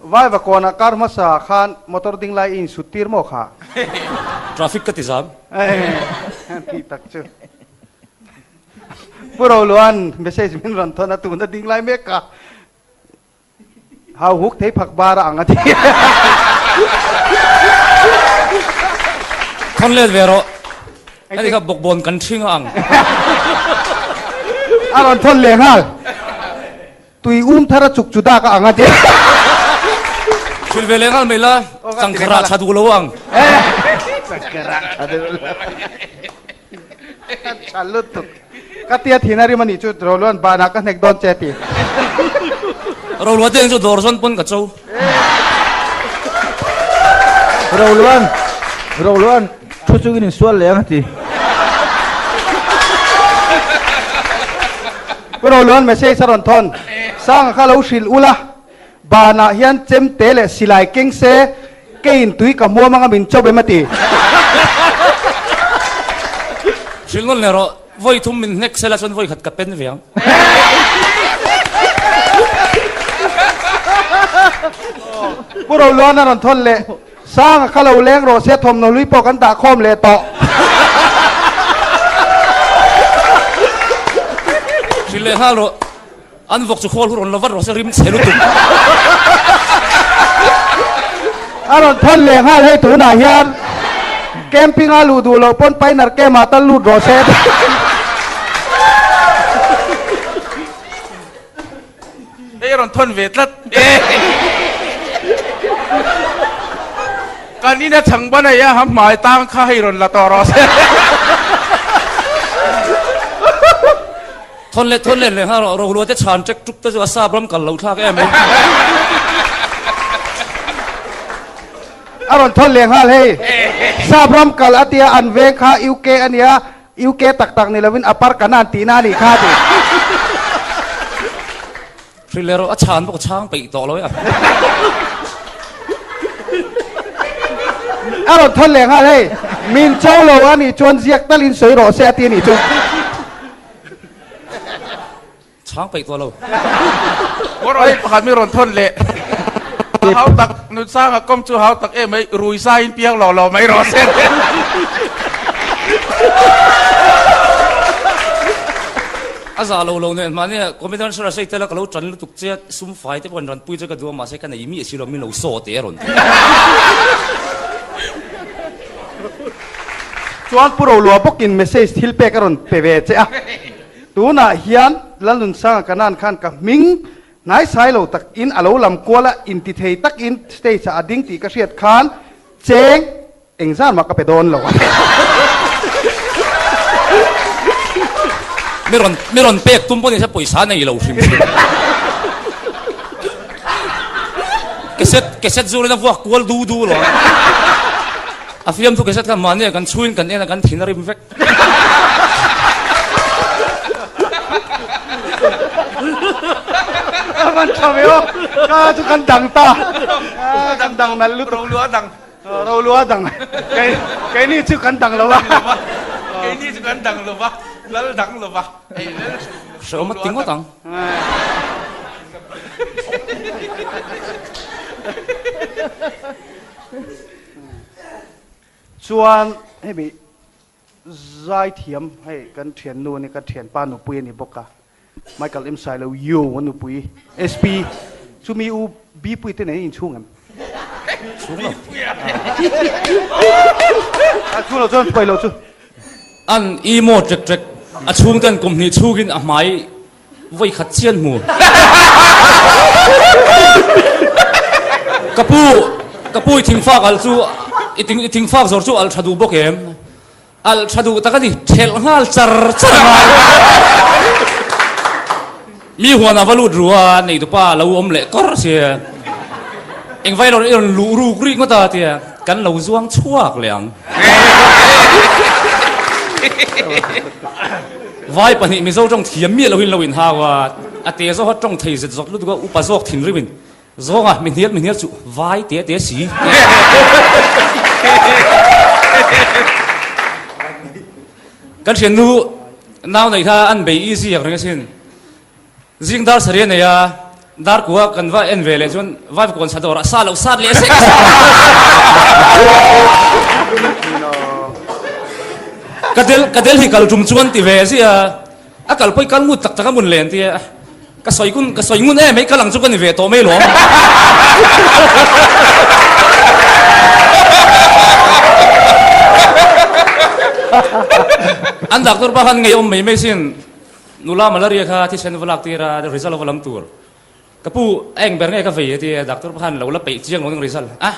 Vaiva kawnah kar hmasa khan motor ding lai i insut tir maw kha? Traffic ka ti zam. Tih tak chu. Pu Roluan message min rawn thawn a tuna ding lai mek ka hau huk thei phak bar a ang a ti. Thawn let ve rawh. Ani kha bawkbawn kan thing a ang. A rawn thawn leh nghal. Tui um thar a chuk chu dak a ang a ti. Thil ve leh nghal mai la, changkha rah tha duh lo a ang. Changkha rah tha duh lo. Tha lutuk. Ka tia thin a rim a nih chu Roluan banah ka hnek dawn che ti. Roluan te chu dawr zawn pawn ka cho. Roluan, Roluan thu chungin insual leh ang a ti. Pu Roluan message a rawn thawn. Sanga kha lo hrilh ula, banah hian chemte leh silai keng se keiin tui ka hmuam anga min chawp em a ti. Hrilh nawn leh rawh, vawi thum min hnek sela chuan vawi khat ka pen ve ang. Pu Roluan a rawn thawn leh. Sanga kha lo leng rawh se thawmhnaw hlui pawh kan dah khawm leh tawh. Hrilh leh nghal rawh. An vawk chu khawl hu rawn la vat rawh se rim chhe lutuk. A rawn thawn leh nghal hei tunah hian camping a luh duh loh pawn Pioneer camp ah tal lut rawh se. Hei a rawn thawn ve tlat e. Kan ina chhang ban a ha hmai tang kha hei rawn la tawh rawh se. Thawn leh thawn leh leh nghal rawh, Rohlua te chhan ṭek ṭuk te chu a sap ram kal lo thlak em em. A rawn thawn leh nghal hei, sap ram kal a tia an veng kha UK a nia, UK tak tak ni lovin a park an an tihna a nih kha ti. Hrilh leh rawh, a chhan pawh ka chhang peih tawh lo e a. A rawn thawn leh nghal hei, min cho lo a nih chuan ziak talin sawi rawh se a ti a nih chu. Chhang peih tawh lo. Ngaw hei pakhat mi rawn thawn leh. A hau tak Nunsanga kawm chu hau tak em mai rui sa in piang lo lo mai rawh se. A za lo lo nen mahni comedian sir a sei tel a ka lo tan lutuk che a sum fai te pawh an ranpui che ka duh a mahse ka nei miah si lo min lo saw teh a rawn ti. Chuan Pu Rolua bawkin message thil pek a rawn pe ve che a. Tunah hian Lalnunsanga Kanan khan ka hming hnaisai lo takin a lo lam kual a, intithei takin stage ah a ding tih ka hriat khan cheng engzan mah ka pe dawn lo a. Mi rawn mi rawn pek tum pawh ni se pawisa nei lo hrim hrim. Cassette cassette zurin a vuak kual du du lo a. A fiamthu cassette kha mahni ah kan chhuin kan en a kan thin a rim vek. A van tha ve aw, ka chu kan dang ta, kan dang nalh lutuk. Rolua dang. Rolua dang, keini chu kan dang lo va. Keini chu kan dang lo va, lal dang lo va. Hreawm a ti ngawt ang. Chuan hemi zaithiam hei kan thiannu a ni, ka thianpa nupui a ni bawk a, Michael M Sailo Yo a nupui SP chumi u Bpui te nen inchhung em? Chhung lo. A chhung lo chuan pawi lo chu. An emaw trek trek a chhung ten kum hnih chhungin a hmai Vawi khat chian hmu. Ka pu, ka pu i thingfak al chu, i ting, i thingfak zawr chu al tha duh bawk em? Al tha duh tak a ni, thelh nghal char char a ngai. Mi huan a va lut ru a, neitupa lo awm leh kawr sia. Engvai lo i rawn luh ruk rih ngawt a tia, kan lo zuang chhuak leh ang. Vai pahnih Mizo tawng thiam miah lohin lo inhau a, a te zawk a tawng thei zet zawt lutuk a, upa zawk thinrimin zawnga mi hnial mi hnial chu vai te te si. Kan thiannu nau nei kha an bei easy ang reng asin. Zing dar sarih a nei a, dar kua kan va en ve leh chuan vai kawn sa dawrah sa loh sat leh sek a. Ka del ka Delhi kal tum chuan ti ve zia a kal pawi kal ngut tak tak a mun len tia ka sawi kun ka sawi ngun em hei kal ang chu ka ni ve tawh mai lawm. An doctor pa khan ngeiawm mai mai sin. Nula malaria kha thisen va lak tir a, result a va lam tur. Ka pu, a eng ber nge ka vei a ti a, doctor pa khan lo la peih chiang lo ning result. A,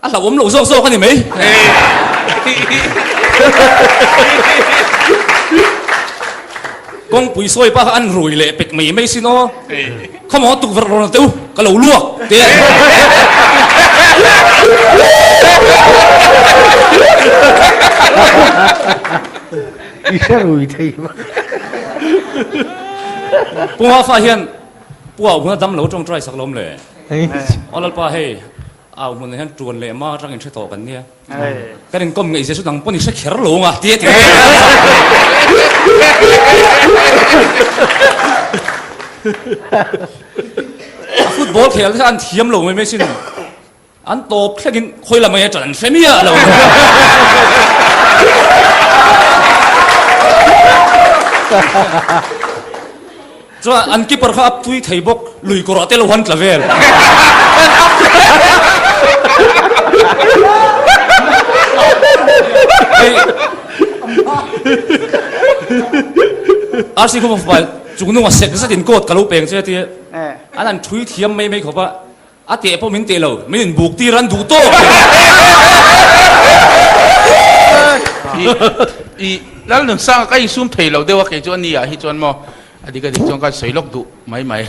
a hlauhawm lo zawk zawk a ni mai. Kawngpui sawi pa kha an rui leh pek mai mai sin aw. Khawmaw tukverh rawn teu, ka lo luak ti a. I hre rui thei bawk. Pu Ngafa hian Pu Au hmuna dam lo tawngtai sak lawm le. Aw Lalpa hei Au hmunah hian tuan leh ma atang in hre tawh kan nia. Kan inkawm ngeih zia chu nang pawn i hre kher lo nga ti a ti. A football khel te kha an thiam lo mai mai sin. An tawp thlengin khawi lam aia ṭan an hre miah lo. Chuan an keeper kha a tui thei bawk, lui kawrah te lo han tla vel. Hei RC khawpa fapa chungnunga sek zetin coat ka lo peng che a ti a, an han ṭhui thiam mai mai khawp a. A teh pawh min teh lo, min inbuk tir an duh tawk. I Lalnunsanga ka insum thei lo deuh a kei chu a ni ah hi chuan maw a dik a dik chuan ka sawi lawk duh mai mai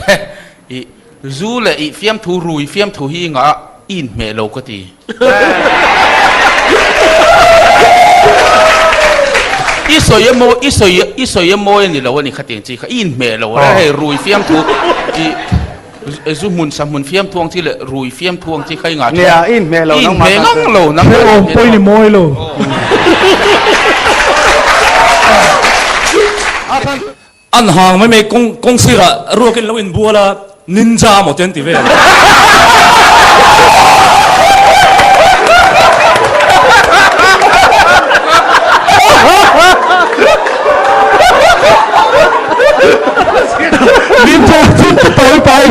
i zu leh i fiamthu rui fiamthu hi i ngah a i inhmeh lo ka ti. I sawi a mawi i sawi i sawi a mawi a ni lo a ni khatiang chi kha i inhmeh lo a hei rui fiamthu i Zu hmun sa hmun fiam thuang chi leh rui fiam thuang chi kha i ngah Nia, i inhmeh lo nangmah I inhmeh ngang lo nangmah. He awm pawhin i mawi lo. An hang mai mai kawng kawng sirah ruakin lo inbual a, ninja maw te an ti vel. Ninja chu chu tawi pai.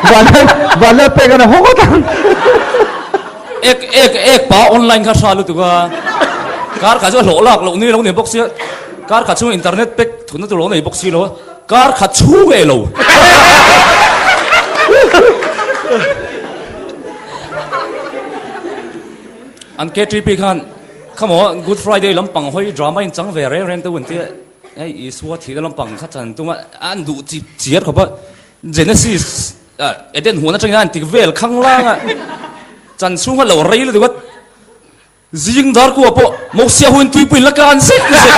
Vanlai vanlai pek ana hawk ngawt ang. Ek ek ek pa online kha hra lutuk a, kar khat chu a hlawh lak loh ni lo ni bawk sia. Kar khat chhung internet pek thutna tur lo nei bawk si lo a, kar khat chhung eh lo. An KTP khan khamaw Good Friday lampang hawi drama in chang ve reng reng te un tia hei Isua thihna lampang kha chan tum a, an duh chi chiar khawp a, Genesis Eden huan atangin an tik vel khang lang a, chan chhung kha lo rei lutuk a. Zing dar kua pawh Mosia huin tuipui la kan zet zet.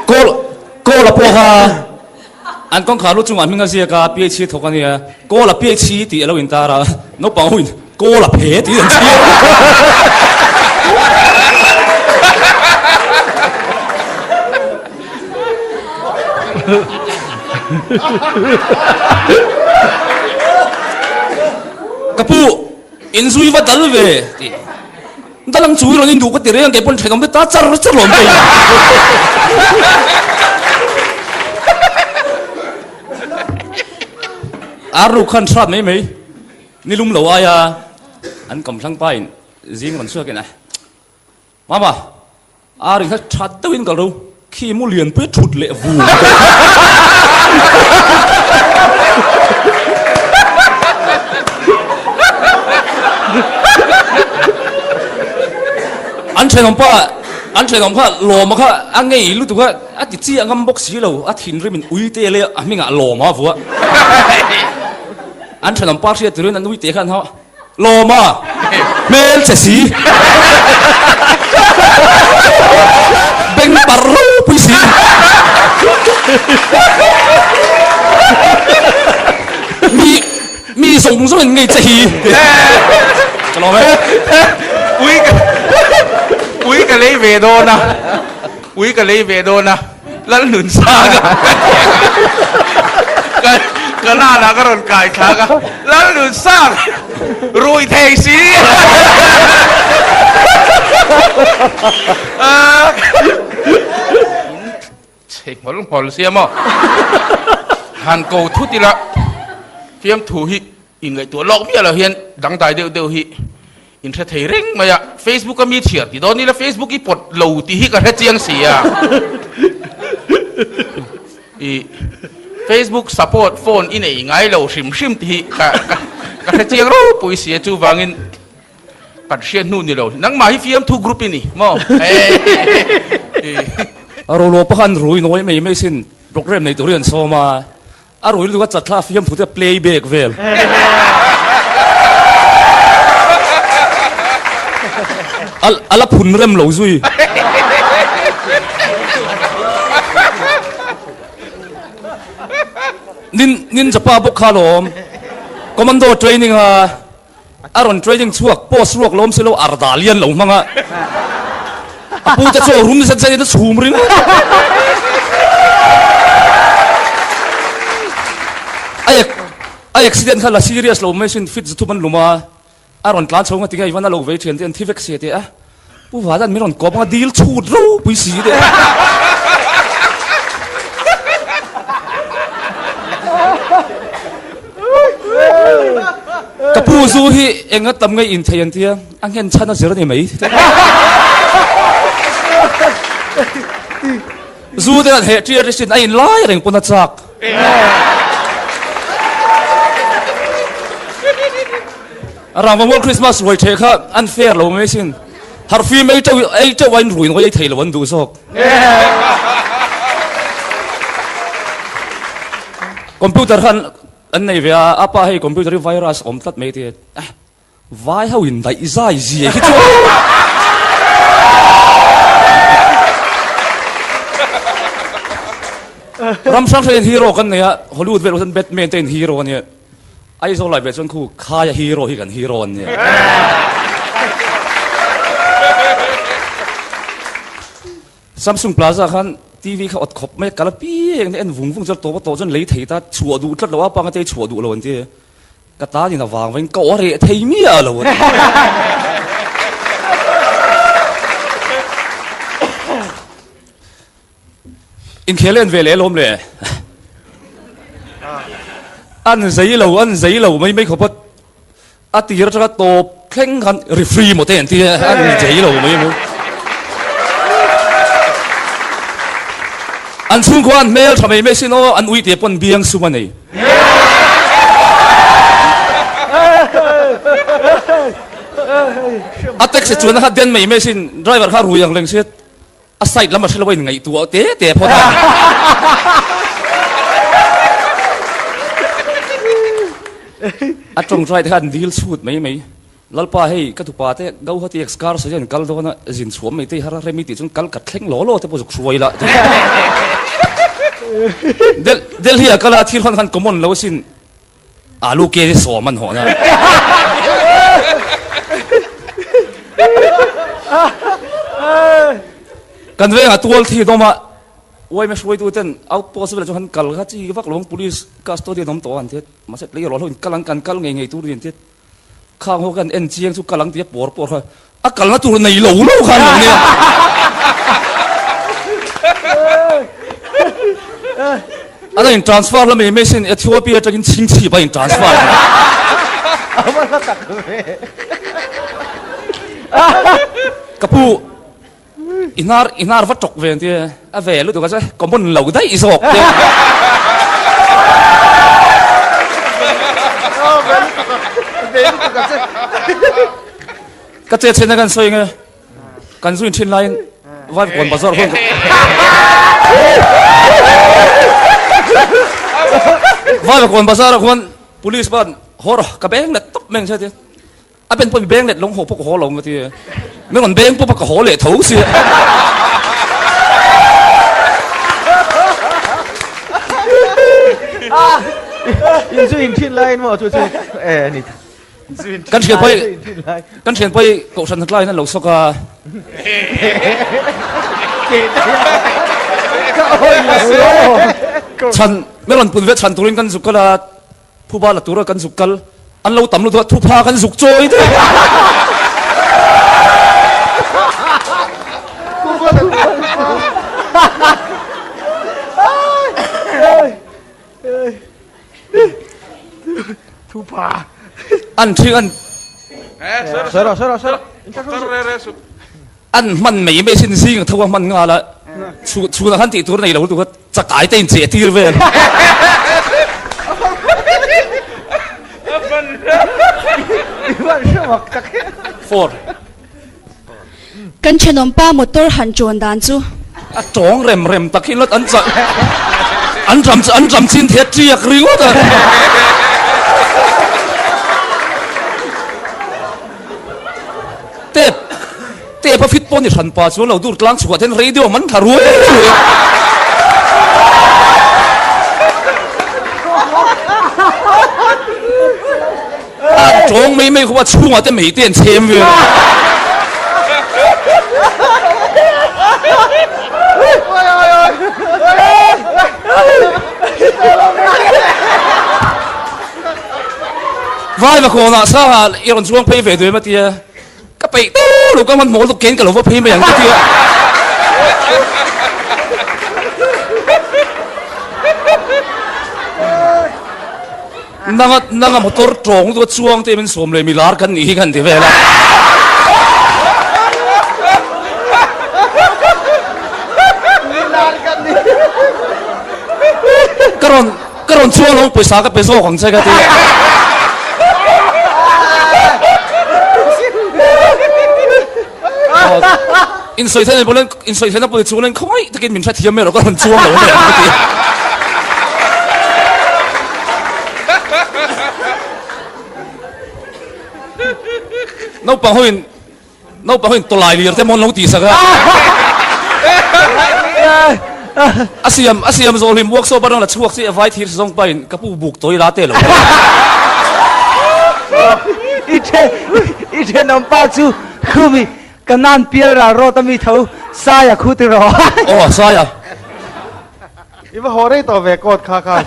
Kawl Kawla pawh kha an kawngkhar lu chungah hming a ziak a, PHC thawk a nia. Kawla PHC tih a lo intar a, naupang huin Kawla phe tih an chhiar. Ka pu, in zui va dal ve tih. Dal ang chu i rawn induh ka ti reng ang, kei pawn thenawm te ta char char lawm ka in. Ar ruk khan hrat mai mai, nilum lo aia an kamthlang pa in zing rawn chhuak in a. Mama, ar in kha tha deuhin kal ro, khi mu lian pui thut leh vum tawh. An thenawm pa, an thenawm kha lawma kha a ngei lutuk a, a ti chiah ngam bawk si lo, a thinrim in uite leh a hmingah lawma a vuah. An thenawm pa hriat turin an uite kha an hau a. Lawma hmel che si. Beng par ropui si. Mi mi zawng zawng in ngei che hi. Ka lawm e. Ui ka ui ka lei ve dawn a. Ui ka lei ve dawn a. Lalnunsanga ka ka nana ka rawn kai thlak a Lalnunsang rui thei si chhe nghawl nghawl sia maw han ko thut ila fiamthu hi Inngaihtuah lawk miah lo hian dangdai deuh deuh hi in hre thei reng mai a, Facebook a mi chhiar ti dawn ila Facebook i pawt lo tih hi ka hre chiang si a. I Facebook support phone i nei ngai lo hrim hrim tih hi ka ka ka hre chiang ropui si a, chuvangin kan hriat hnu ni lo. Nangmah hi fiamthu group i ni maw? A rolo pakhan rui nawi mai mai sin program nei tur hi an sawm a. A rui lutuk a chatthla fiamthu te play back vel. A la phun rem lo zui. Nin ninja pa bawk kha lawm. Commando training a a rawn training chhuak post ruak lawm si lo arda lian lo hmang a. A pu te chu a rum zet zet in a chhum ring. A ek a accident kha la serious lo mai sin fit zathum an lum a a rawn tlan chho nga tinge ivan a lo vei thian te an thi vek se te a pu vadan min rawn kawp anga dil chhut ropui si te Ka pu zu hi enga tam nge in thei an tia a nghen chhan a zir a ni mai. Zu te an heh ṭiar sin a in lai reng pawn a chak. Rangvamual Christmas ruai ṭheh kha an fair lo mai sin. Harhfim ei ṭeuh ei ṭeuh a in rui nawi ei thei lo an duh zawk. Computer kha an nei ve a, a pa hei computer hi virus awm tlat mai ti a, vai ho in daih zai zia hi chu ram hrang hrang in hero kan nei a, Hollywood vel chuan Batman te in hero a nia, Aizawl ah ve chuan khu khaia hero hi kan hero an nia. Samsung Plaza khan TV kha awt khawp mai a, kal apiang en vung vung chuan tawp a tawh chuan lei thei ta chhuah duh tlat lo a, panga te chhuah duh lo an ti. Ka tan in a vang vain ka aw reh thei miah lo a ni. Inkhel en ve leh alawm le. An zei lo, an zei lo mai mai khawp a, a tir atanga tawp thleng khan referee maw te an ti a, an zei lo mai mai. An chhungkhua an hmel tha mai mai sin aw, an ui tih pawn biang sum a nei. A taxi chuan a kha den mai mai sin, driver kha rui ang reng sia. A side lam a hrelo a inngaihtuah te te phawt a. A tawngtai te kha an dil chhut mai mai. Lalpa hei ka tupa te Gauhati excursion hian kal dawn a zin chhuam mai te i har a rem i tih chuan kal ka thleng law law te pawh zuk hruai la. Delhi a kal a thil hman khan common lo asin. Alu ke hi sawm an hawhna. Kan vengah tual thi dawm a, YMA hruaitu ten outpost vel chu han kal kha chi vak lo ang police custodian awm tawh an ti a, mahse tleirawl ho in kal ang kan kal ngei ngei tur a ni an ti a, khang ho khan en chiang chu kal ang ti a pawr pawr kha a kalna tur nei lo lo khan lo nia. An in transfer la mai mai sin Ethiopia atangin chhingchhip a in transfer. Ka pu i hnar i hnar va tawk ve tia a ve lutuk a che common lo daih zawk te. Ka che chhen a kan sawi nge kan zuin thin laiin vai kawn bazar khawn vai kawn bazar ah khuan police ban haw rawh ka beng let tawp mai ang che tia a ben pawh mi beng let lawng haw pawh ka haw lo ang ka ti mi rawn beng pawp a ka haw leh tho sia. In zuin thin laiin maw chu chu e ni. Kan thian pai kan thian pai kohhran hnatlai in an lo sawk a. Chhan me rawn pun ve chhan turin kan zuk kal a, phuba la tura kan zuk kal an lo tam lutuk a thupha kan zuk chawi daih. An thi an an hman mai mai sin zing tho a hman nghal a chhu chhuna khan tih tur nei lo lutuk a chakai te in cheh tir vel. For. Kan thenawmpa motor han chawn dan chu. A tawng rem rem tak hi lot an chah an ram an ram chin thei a tiak ringawt a. Tep tep a fit pawh ni hran pa chuan lo dur tlang chhuah ten radio man thla ruai ruai a. A tawng mai mai khup a chhungah te mei te an chhem vel a. Vai va kawnah sangah i rawn chuang phei ve duai ma tia ka peih teuh lo ka hmanhmawh lutuk kein ka lo va phei mai ang ka tia. Nanga nanga motor tawng lutuk a chuang te min sawm leh mi lar kan nih hi kan ti vel a. Ka rawn ka rawn chuang lo pawisa ka pe zawk ang che ka ti. Insawi theih na pawh insawi theih na pawh chuan khawngaih takin min hrethiam mai rawh ka rawn chuang lo mai ang ka ti. Naupang hoin naupang hoin tawlai lir te maw an lo tih sak a. A siam a siam zawh hlim workshop atang la chhuak chi a vai thir zawng pahin ka pu buk tawi la te lo. I then i thenawmpa chu khumi. Kanan pial ral rawt a mi tho Saia khu ti rawh. Aw Saia. I va haw rei tawh ve coat kha kha.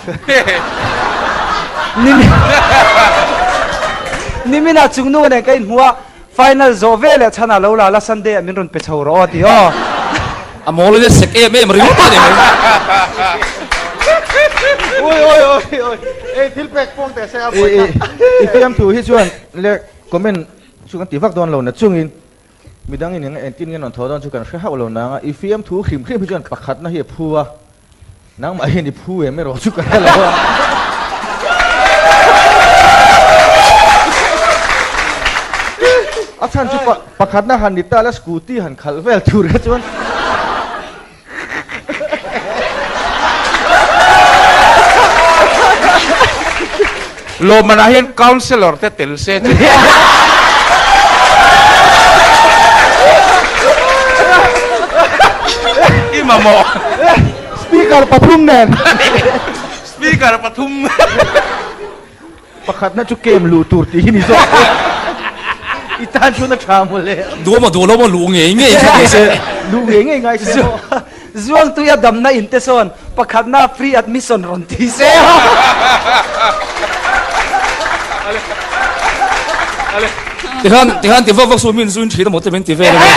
Nimin ah chungnu nen ka inhmu a, final zawh ve leh chhan ah lo la la Sunday ah min rawn pe chho rawh aw ti aw. A mawl in a sek em em ringawt a ni mai. Ui ui ui ui ei thil pek pawng teh se a buai kha. I fiamthu hi chuan le comment chu kan ti vak dawn lo na chungin midang in engtin nge rawn thaw dawn chu kan hre hauh lo nang a, i fiamthu hrim hrim hi chuan pakhatna hi a phu a, nangmah hian i phu em erawh chu ka hre lo a. A chhan chu pakhatna han ni ta la scooty han khalh vel tur kha chuan Lawmmanah hian councillor te tel se chu. I mamawh. Speaker pathum nen. Speaker pathum. Pakhatna chu kem luh tur tih hi ni zawk e. I tan chuan a tha mawle. Duh maw duh lo maw luh ngei ngei kha ni se. Luh ngei ngei ngai se maw. Zuangtuia damna in te sawn pakhatna free admission rawn ti se. Tikhan tikhan ti vak vak su min zuin thin a maw te min ti vel a nia.